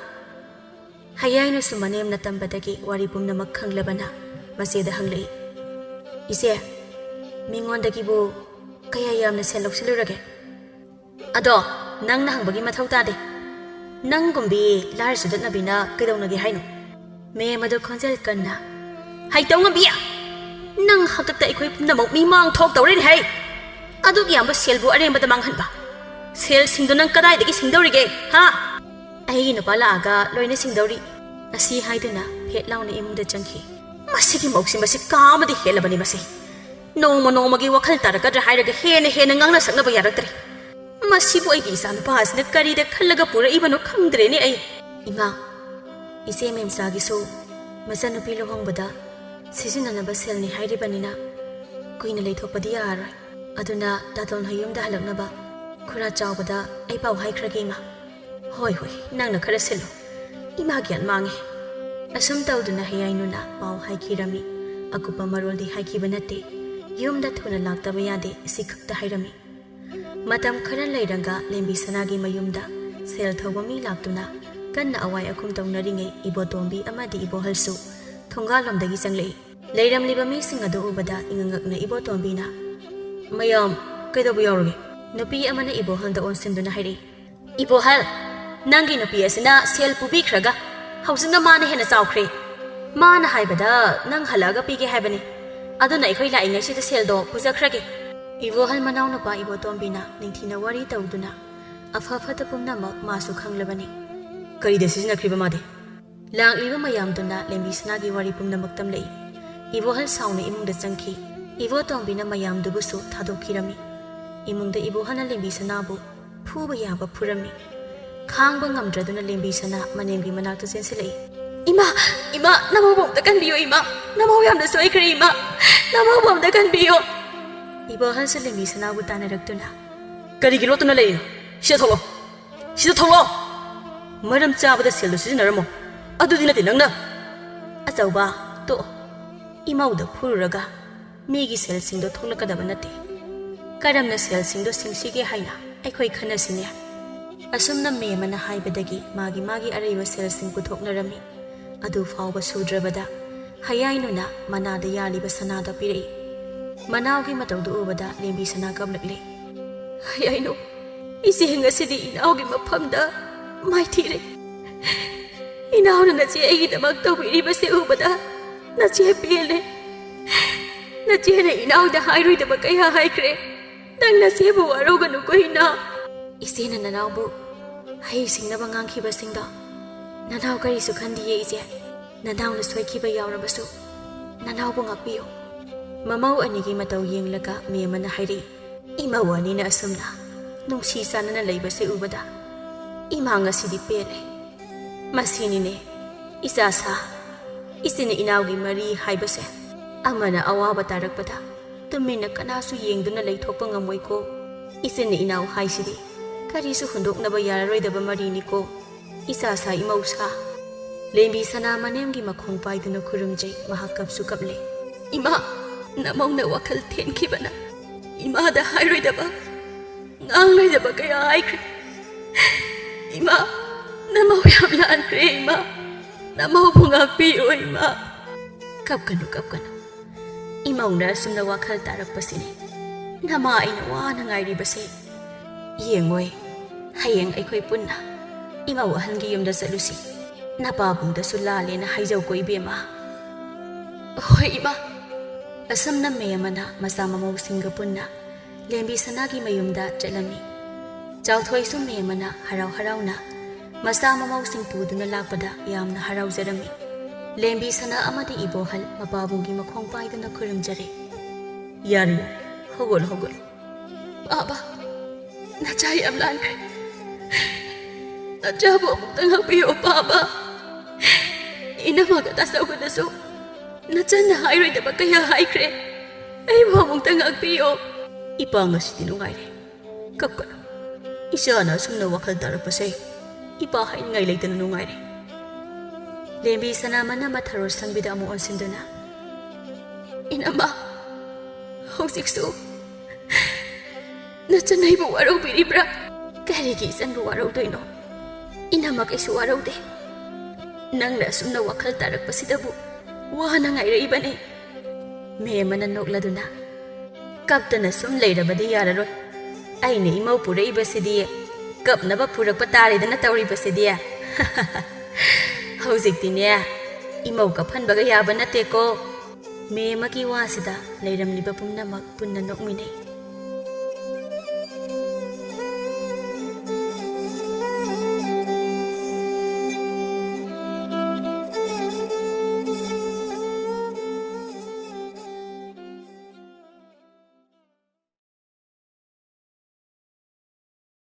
ꯍꯌꯥꯏꯅꯁꯨ ꯃꯅꯦꯝꯅ ꯇꯝꯕꯗꯒꯤ ꯋꯥꯔꯤ ꯄꯨꯝꯅꯃꯛ ꯈꯪꯂꯕꯅ ꯃꯆꯦꯗ ꯍꯪꯂꯛꯏ, "ꯏꯆꯦ, ꯃꯤꯉꯣꯟꯗꯒꯤꯕꯨ ꯀꯌꯥ ꯌꯥꯝꯅ ꯁꯦꯜ ꯂꯧꯁꯤꯜꯂꯨꯔꯒꯦ? ꯑꯗꯣ ꯅꯪꯅ ꯍꯪꯕꯒꯤ ꯃꯊꯧ ꯇꯥꯗꯦ꯫ ꯅꯪꯒꯨꯝꯕꯤ ꯂꯥꯏꯔ ꯆꯨꯗꯠꯅꯕꯤꯅ ꯀꯩꯗꯧꯅꯒꯦ ꯍꯥꯏꯅꯣ?" ꯃꯦꯝ ꯑꯗꯨ ꯈꯣꯟꯖꯦꯜ ꯀꯟꯅ, "ꯍꯩꯇꯧ ꯉꯝꯕꯤ! ꯅꯪ ꯍꯥꯛꯇꯛꯇ ꯑꯩꯈꯣꯏ ꯄꯨꯝꯅꯃꯛ ꯃꯤꯃꯥꯡ ꯊꯣꯛꯇꯧꯔꯦꯅꯦ ꯍꯩ! ꯑꯗꯨꯛ ꯌꯥꯝꯕ ꯁꯦꯜꯕꯨ ꯑꯔꯦꯝꯕꯗ ꯃꯥꯡꯍꯟꯕ? ꯁꯦꯜꯁꯤꯡꯗꯣ ꯅꯪ ꯀꯗꯥꯏꯗꯒꯤ ꯁꯤꯡꯗꯧꯔꯤꯒꯦ, ꯍꯥ?" "ꯑꯩꯒꯤ ꯅꯨꯄꯥ ꯂꯥꯛꯑꯒ ꯂꯣꯏꯅ ꯁꯤꯡꯗꯧꯔꯤ꯫" ꯑꯁꯤ ꯍꯥꯏꯗꯨꯅ ꯐꯦꯠ ꯂꯥꯎꯅ ꯏꯃꯨꯡꯗ ꯆꯪꯈꯤ꯫ "ꯃꯁꯤꯒꯤ ꯃꯧꯁꯤ, ꯃꯁꯤ ꯀꯥ ꯑꯃꯗꯤ ꯍꯦꯜꯂꯕꯅꯤ ꯃꯁꯤ꯫ ꯅꯣꯡꯃ ꯅꯣꯡꯃꯒꯤ ꯋꯥꯈꯜ ꯇꯥꯔꯛꯀꯗ꯭ꯔꯥ ꯍꯥꯏꯔꯒ ꯍꯦꯟꯅ ꯍꯦꯟꯅ ꯉꯥꯡꯅ ꯁꯛꯅꯕ ꯌꯥꯔꯛꯇ꯭ꯔꯦ꯫ ꯃꯁꯤꯕꯨ ꯑꯩꯒꯤ ꯏꯆꯥ ꯅꯨꯄꯥ ꯑꯁꯤꯅ ꯀꯔꯤꯗ ꯈꯜꯂꯒ ꯄꯨꯔꯛꯏꯕꯅꯣ ꯈꯪꯗ꯭ꯔꯦꯅꯦ ꯑꯩ꯫" "ꯏꯃꯥ, ꯏꯆꯦ ꯃꯦꯝꯆꯥꯒꯤꯁꯨ ꯃꯆꯟꯅꯨꯄꯤ ꯂꯨꯍꯣꯡꯕꯗ ꯁꯤꯖꯤꯟꯅꯅꯕ ꯁꯦꯜꯅꯤ ꯍꯥꯏꯔꯤꯕꯅꯤꯅ ꯀꯨꯏꯅ ꯂꯩꯊꯣꯛꯄꯗꯤ ꯌꯥꯔꯔꯣꯏ꯫ ꯑꯗꯨꯅ ꯇꯥꯇꯣꯟ ꯍꯣꯏ ꯌꯨꯝꯗ ꯍꯜꯂꯛꯅꯕ ꯈꯨꯔꯥ ꯆꯥꯎꯕꯗ ꯑꯩ ꯄꯥꯎ ꯍꯥꯏꯈ꯭ꯔꯒꯦ, ꯏꯃꯥ꯫" "ꯍꯣꯏ, ꯍꯣꯏ, ꯅꯪꯅ ꯈꯔ ꯁꯤꯜꯂꯨ꯫ ꯏꯃꯥ ꯒ꯭ꯌꯥꯟ ꯃꯥꯡꯉꯦ꯫" ꯑꯁꯨꯝ ꯇꯧꯗꯨꯅ ꯍꯌꯥꯏꯅꯨꯅ ꯄꯥꯎ ꯍꯥꯏꯈꯤꯔꯝꯃꯤ꯫ ꯑꯀꯨꯞꯄ ꯃꯔꯣꯜꯗꯤ ꯍꯥꯏꯈꯤꯕ ꯅꯠꯇꯦ꯫ ꯌꯨꯝꯗ ꯊꯨꯅ ꯂꯥꯛꯇꯕ ꯌꯥꯗꯦ, ꯁꯤ ꯈꯛꯇ ꯍꯥꯏꯔꯝꯃꯤ꯫ ꯃꯇꯝ ꯈꯔ ꯂꯩꯔꯒ ꯂꯦꯝꯕꯤ ꯁꯅꯥꯒꯤ ꯃꯌꯨꯝꯗ ꯁꯦꯜ ꯊꯧꯕ ꯃꯤ ꯂꯥꯛꯇꯨꯅ ꯀꯟꯅ ꯑꯋꯥꯏ ꯑꯈꯨꯝ ꯇꯧꯅꯔꯤꯉꯩ ꯏꯕꯣꯇꯣꯝꯕꯤ ꯑꯃꯗꯤ ꯏꯕꯣꯍꯜꯁꯨ ꯊꯣꯡꯒꯥꯜꯂꯣꯝꯗꯒꯤ ꯆꯪꯂꯛꯏ꯫ ꯂꯩꯔꯝꯂꯤꯕ ꯃꯤꯁꯤꯡ ꯑꯗꯨ ꯎꯕꯗ ꯏꯉꯛ ꯉꯛꯅ ꯏꯕꯣꯇꯣꯝꯕꯤꯅ, "ꯃꯌꯥꯝ ꯀꯩꯗꯧꯕ ꯌꯥꯎꯔꯒꯦ?" ꯅꯨꯄꯤ ꯑꯃꯅ ꯏꯕꯣꯍꯜꯗ ꯑꯣꯟꯁꯤꯟꯗꯨꯅ ꯍꯥꯏꯔꯛꯏ, "ꯏꯕꯣꯍꯜ, ꯅꯪꯒꯤ ꯅꯨꯄꯤ ꯑꯁꯤꯅ ꯁꯦꯜ ꯄꯨꯕꯤꯈ꯭ꯔꯒ ꯍꯧꯖꯤꯛꯅ ꯃꯥꯅ ꯍꯦꯟꯅ ꯆꯥꯎꯈ꯭ꯔꯦ꯫ ꯃꯥꯅ ꯍꯥꯏꯕꯗ ꯅꯪ ꯍꯜꯂꯛꯑꯒ ꯄꯤꯒꯦ ꯍꯥꯏꯕꯅꯤ꯫ ꯑꯗꯨꯅ ꯑꯩꯈꯣꯏ ꯂꯥꯛꯏꯉꯩꯁꯤꯗ ꯁꯦꯜꯗꯣ ꯄꯨꯖꯈ꯭ꯔꯒꯦ꯫ ꯏꯕꯣꯍꯜ ꯃꯅꯥꯎꯅꯨꯄꯥ ꯏꯕꯣꯇꯣꯝꯕꯤꯅ ꯅꯤꯡꯊꯤꯅ ꯋꯥꯔꯤ ꯇꯧꯗꯨꯅ ꯑꯐ ꯐꯠꯇ ꯄꯨꯝꯅꯃꯛ ꯃꯥꯁꯨ ꯈꯪꯂꯕꯅꯤ꯫ ꯀꯔꯤꯗ ꯁꯤꯖꯤꯟꯅꯈ꯭ꯔꯤꯕ ꯃꯥꯗꯤ? ꯂꯥꯛꯂꯤꯕ ꯃꯌꯥꯝꯗꯨꯅ ꯂꯦꯝꯕꯤ ꯁꯅꯥꯒꯤ ꯋꯥꯔꯤ ꯄꯨꯝꯅꯃꯛ ꯇꯝꯂꯛꯏ꯫ ꯏꯕꯣꯍꯜ ꯁꯥꯎꯅ ꯏꯃꯨꯡꯗ ꯆꯪꯈꯤ꯫ ꯏꯕꯣꯇꯣꯝꯕꯤꯅ ꯃꯌꯥꯝꯗꯨꯕꯨꯁꯨ ꯊꯥꯗꯣꯛꯈꯤꯔꯝꯃꯤ꯫ ꯏꯃꯨꯡꯗ ꯏꯕꯣꯍꯜꯅ ꯂꯦꯝꯕꯤ ꯁꯅꯥꯕꯨ ꯐꯨꯕ ꯌꯥꯕ ꯐꯨꯔꯝꯃꯤ꯫ ꯈꯥꯡꯕ ꯉꯝꯗ꯭ꯔꯗꯨꯅ ꯂꯦꯝꯕꯤ ꯁꯅꯥ ꯃꯅꯦꯝꯒꯤ ꯃꯅꯥꯛꯇ ꯆꯦꯟꯁꯤꯜꯂꯛꯏ꯫ "ꯏꯃꯥ! ꯏꯃꯥ! ꯅꯃꯧꯕꯨ ꯑꯝꯇ ꯀꯟꯕꯤꯌꯣ ꯏꯃꯥ! ꯅꯃꯧ ꯌꯥꯝꯅ ꯁꯣꯏꯈ꯭ꯔꯦ ꯏꯃꯥ! ꯅꯃꯧꯕꯨ ꯑꯝꯇ ꯀꯟꯕꯤꯌꯣ!" ꯏꯕꯣꯍꯜꯁꯨ ꯂꯦꯝꯕꯤ ꯁꯅꯥꯕꯨ ꯇꯥꯟꯅꯔꯛꯇꯨꯅ, "ꯀꯔꯤꯒꯤ ꯂꯣꯠꯇꯨꯅ ꯂꯩꯔꯤꯅꯣ? ꯁꯤꯗ ꯊꯣꯛꯂꯛꯑꯣ! ꯁꯤꯗ ꯊꯣꯛꯂꯛꯑꯣ! ꯃꯔꯝ ꯆꯥꯕꯗ ꯁꯦꯜꯗꯨ ꯁꯤꯖꯤꯟꯅꯔꯝꯃꯣ꯫ ꯑꯗꯨꯗꯤ ꯅꯠꯇꯦ ꯅꯪꯅ!" "ꯑꯆꯧꯕ, ꯇꯣꯛꯑꯣ꯫ ꯏꯃꯧꯗ ꯐꯨꯔꯨꯔꯒ ꯃꯤꯒꯤ ꯁꯦꯜꯁꯤꯡꯗꯣ ꯊꯣꯛꯂꯛꯀꯗꯕ ꯅꯠꯇꯦ꯫ ꯀꯔꯝꯅ ꯁꯦꯜꯁꯤꯡꯗꯣ ꯁꯤꯡꯁꯤꯒꯦ ꯍꯥꯏꯅ ꯑꯩꯈꯣꯏ ꯈꯟꯅꯁꯤꯅꯦ꯫" ꯑꯁꯨꯝꯅ ꯃꯦꯝꯃꯅ ꯍꯥꯏꯕꯗꯒꯤ ꯃꯥꯒꯤ ꯃꯥꯒꯤ ꯑꯔꯩꯕ ꯁꯦꯜꯁꯤꯡ ꯄꯨꯊꯣꯛꯅꯔꯝꯃꯤ꯫ ꯑꯗꯨ ꯐꯥꯎꯕ ꯁꯨꯗ꯭ꯔꯕꯗ ꯍꯌꯥꯏꯅꯨꯅ ꯃꯅꯥꯗ ꯌꯥꯜꯂꯤꯕ ꯁꯅꯥꯗꯣ ꯄꯤꯔꯛꯏ꯫ ꯃꯅꯥꯎꯒꯤ ꯃꯇꯧꯗꯨ ꯎꯕꯗ ꯂꯦꯝꯕꯤ ꯁꯅꯥ ꯀꯞꯂꯛꯂꯦ꯫ "ꯍꯌꯥꯏꯅꯨ, ꯏꯆꯦ ꯉꯁꯤꯗꯤ ꯏꯅꯥꯎꯒꯤ ꯃꯐꯝꯗ ꯃꯥꯏꯊꯤꯔꯦ꯫ ꯏꯅꯥꯎꯅ ꯅꯆꯦ ꯑꯩꯒꯤꯗꯃꯛ ꯇꯧꯕꯤꯔꯤꯕꯁꯦ ꯎꯕꯗ ꯅꯆꯦ ꯄꯦꯜꯂꯦ꯫ ꯅꯆꯦꯅ ꯏꯅꯥꯎꯗ ꯍꯥꯏꯔꯣꯏꯗꯕ ꯀꯌꯥ ꯍꯥꯏꯈ꯭ꯔꯦ꯫ ꯅꯪ ꯅꯆꯦꯕꯨ ꯋꯥꯔꯧꯒꯅꯨꯀꯣ ꯏꯅꯥꯎ꯫" "ꯏꯆꯦꯅ ꯅꯅꯥꯎꯕꯨ ꯍꯩ ꯁꯤꯡꯅꯕ ꯉꯥꯡꯈꯤꯕꯁꯤꯡꯗꯣ ꯅꯅꯥꯎ ꯀꯔꯤꯁꯨ ꯈꯟꯗꯤꯌꯦ ꯏꯆꯦ꯫ ꯅꯅꯥꯎꯅ ꯁꯣꯏꯈꯤꯕ ꯌꯥꯎꯔꯕꯁꯨ ꯅꯅꯥꯎꯕꯨ ꯉꯥꯛꯄꯤꯌꯨ꯫" ꯃꯃꯧ ꯑꯅꯤꯒꯤ ꯃꯇꯧ ꯌꯦꯡꯂꯒ ꯃꯦꯝꯃꯅ ꯍꯥꯏꯔꯛꯏ꯫ ꯏꯃꯧ ꯑꯅꯤꯅ ꯑꯁꯨꯝꯅ ꯅꯨꯡꯁꯤ ꯆꯥꯟꯅꯅ ꯂꯩꯕꯁꯦ ꯎꯕꯗ ꯏꯃꯥ ꯉꯁꯤꯗꯤ ꯄꯦꯜꯂꯦ꯫ ꯃꯁꯤꯅꯤꯅꯦ ꯏꯆꯥ ꯁꯥ, ꯏꯆꯤꯟ ꯏꯅꯥꯎꯒꯤ ꯃꯔꯤ ꯍꯥꯏꯕꯁꯦ꯫ ꯑꯃꯅ ꯑꯋꯥꯕ ꯇꯥꯔꯛꯄꯗ ꯇꯨꯃꯤꯟꯅ ꯀꯅꯥꯁꯨ ꯌꯦꯡꯗꯨꯅ ꯂꯩꯊꯣꯛꯄ ꯉꯝꯃꯣꯏꯀꯣ꯫ ꯏꯆꯤꯟ ꯏꯅꯥꯎ ꯍꯥꯏꯁꯤꯗꯤ ꯀꯔꯤꯁꯨ ꯍꯨꯟꯗꯣꯛꯅꯕ ꯌꯥꯔꯔꯣꯏꯗꯕ ꯃꯔꯤꯅꯤꯀꯣ꯫ ꯏꯆꯥ ꯁꯥ ꯏꯃꯧ ꯁꯥ꯫ ꯂꯦꯝꯕꯤ ꯁꯅꯥ ꯃꯅꯦꯝꯒꯤ ꯃꯈꯣꯡ ꯄꯥꯏꯗꯨꯅ ꯈꯨꯔꯨꯝꯖꯩ, ꯃꯍꯥꯛ ꯀꯞꯁꯨ ꯀꯞꯂꯦ꯫ ꯏꯃꯥ, ꯅꯃꯧꯅ ꯋꯥꯈꯜ ꯊꯦꯟꯈꯤꯕꯅ ꯏꯃꯥꯗ ꯍꯥꯏꯔꯣꯏꯗꯕ, ꯉꯥꯡꯂꯣꯏꯗꯕ ꯀꯌꯥ ꯍꯥꯏꯈ꯭ꯔꯦ꯫ ꯏꯃꯥ, ꯅꯃꯧ ꯌꯥꯝ ꯂꯥꯟꯈ꯭ꯔꯦ ꯏꯃꯥ꯫ ꯅꯃꯧꯕꯨ ꯉꯥꯛꯄꯤꯌꯨ ꯏꯃꯥ꯫ ꯀꯞꯀꯅꯨ, ꯀꯞꯀꯅꯨ꯫ ꯏꯃꯧꯅ ꯑꯁꯨꯝꯅ ꯋꯥꯈꯜ ꯇꯥꯔꯛꯄꯁꯤꯅꯤ ꯅꯃꯥ ꯑꯩꯅ ꯋꯥꯅ ꯉꯥꯏꯔꯤꯕꯁꯦ꯫ ꯌꯦꯡꯉꯣꯏ, ꯍꯌꯦꯡ ꯑꯩꯈꯣꯏ ꯄꯨꯟꯅ ꯏꯃꯧ ꯑꯍꯟꯒꯤ ꯌꯨꯝꯗ ꯆꯠꯂꯨꯁꯤ꯫ ꯅꯄꯥꯕꯨꯡꯗꯁꯨ ꯂꯥꯜꯂꯦꯅ ꯍꯥꯏꯖꯧꯀꯣ ꯏꯕꯦꯝꯃ꯫ ꯍꯣꯏ ꯏꯃꯥ꯫ ꯑꯁꯨꯝꯅ ꯃꯦꯝꯃꯅ ꯃꯆꯥ ꯃꯃꯧꯁꯤꯡꯒ ꯄꯨꯟꯅ ꯂꯦꯝꯕꯤ ꯁꯅꯥꯒꯤ ꯃꯌꯨꯝꯗ ꯆꯠꯂꯝꯃꯤ꯫ ꯆꯥꯎꯊꯣꯏꯁꯨ ꯃꯦꯝꯃꯅ ꯍꯔꯥꯎ ꯍꯔꯥꯎꯅ ꯃꯆꯥ ꯃꯃꯧꯁꯤꯡ ꯄꯨꯗꯨꯅ ꯂꯥꯛꯄꯗ ꯌꯥꯝꯅ ꯍꯔꯥꯎꯖꯔꯝꯃꯤ꯫ ꯂꯦꯝꯕꯤ ꯁꯅꯥ ꯑꯃꯗꯤ ꯏꯕꯣꯍꯜ ꯃꯄꯥꯕꯨꯡꯒꯤ ꯃꯈꯣꯡ ꯄꯥꯏꯗꯨꯅ ꯈꯨꯔꯨꯝꯖꯔꯦ꯫ "ꯌꯥꯔꯦ, ꯌꯥꯔꯦ, ꯍꯧꯒꯠꯂꯣ, ꯍꯧꯒꯠꯂꯣ꯫ ꯄꯥꯕ, ꯅꯆꯥ ꯌꯥꯝ ꯂꯥꯟꯈ꯭ꯔꯦ꯫ ꯅꯆꯥꯕꯨ ꯑꯃꯨꯛꯇ ꯉꯥꯛꯄꯤꯌꯣ, ꯄꯥꯕ꯫ ꯏꯅꯝꯃꯒ ꯇꯥꯆꯧꯒꯗꯁꯨ ꯅꯆꯟꯅ ꯍꯥꯏꯔꯣꯏꯗꯕ ꯀꯌꯥ ꯍꯥꯏꯈ꯭ꯔꯦ꯫ ꯑꯩꯕꯨ ꯑꯃꯨꯛꯇ ꯉꯥꯛꯄꯤꯌꯣ꯫" "ꯏꯄꯥ ꯉꯁꯤꯗꯤ ꯅꯨꯡꯉꯥꯏꯔꯦ꯫ ꯀꯞꯀꯅꯨ꯫ ꯏꯆꯥꯅ ꯑꯁꯨꯝꯅ ꯋꯥꯈꯜ ꯇꯥꯔꯛꯄꯁꯦ ꯏꯄꯥ ꯍꯥꯏꯅꯤꯡꯉꯥꯏ ꯂꯩꯇꯅ ꯅꯨꯡꯉꯥꯏꯔꯦ꯫" ꯂꯦꯝꯕꯤ ꯁꯅꯥꯃꯅ ꯃꯊꯔꯣ ꯁꯪꯕꯤꯗ ꯑꯃꯨꯛ ꯑꯣꯟꯁꯤꯟꯗꯨꯅ, "ꯏꯅꯝꯃ, ꯍꯧꯖꯤꯛꯁꯨ ꯅꯆꯟ ꯑꯩꯕꯨ ꯋꯥꯔꯧꯕꯤꯔꯤꯕ꯭ꯔꯥ?" "ꯀꯔꯤꯒꯤ ꯏꯆꯟꯕꯨ ꯋꯥꯔꯧꯗꯣꯏꯅꯣ? ꯏꯅꯝꯃ ꯀꯩꯁꯨ ꯋꯥꯔꯧꯗꯦ꯫ ꯅꯪꯅ ꯑꯁꯨꯝꯅ ꯋꯥꯈꯜ ꯇꯥꯔꯛꯄꯁꯤꯗꯕꯨ ꯋꯥꯅ ꯉꯥꯏꯔꯛꯏꯕꯅꯤ꯫" ꯃꯦꯝꯃꯅ ꯅꯣꯛꯂꯗꯨꯅ, "ꯀꯞꯇꯅ ꯁꯨꯝ ꯂꯩꯔꯕꯗꯤ ꯌꯥꯔꯔꯣꯏ꯫ ꯑꯩꯅ ꯏꯃꯧ ꯄꯨꯔꯛꯏꯕꯁꯤꯗꯤ ꯀꯞꯅꯕ ꯄꯨꯔꯛꯄ ꯇꯥꯔꯦꯗꯅ ꯇꯧꯔꯤꯕꯁꯤꯗꯤ꯫" "ꯍꯧꯖꯤꯛꯇꯤꯅꯦ, ꯏꯃꯧ ꯀꯞꯍꯟꯕꯒ ꯌꯥꯕ ꯅꯠꯇꯦꯀꯣ꯫" ꯃꯦꯝꯃꯒꯤ ꯋꯥꯁꯤꯗ ꯂꯩꯔꯝꯂꯤꯕ ꯄꯨꯝꯅꯃꯛ ꯄꯨꯟꯅ ꯅꯣꯛꯃꯤꯟꯅꯩ꯫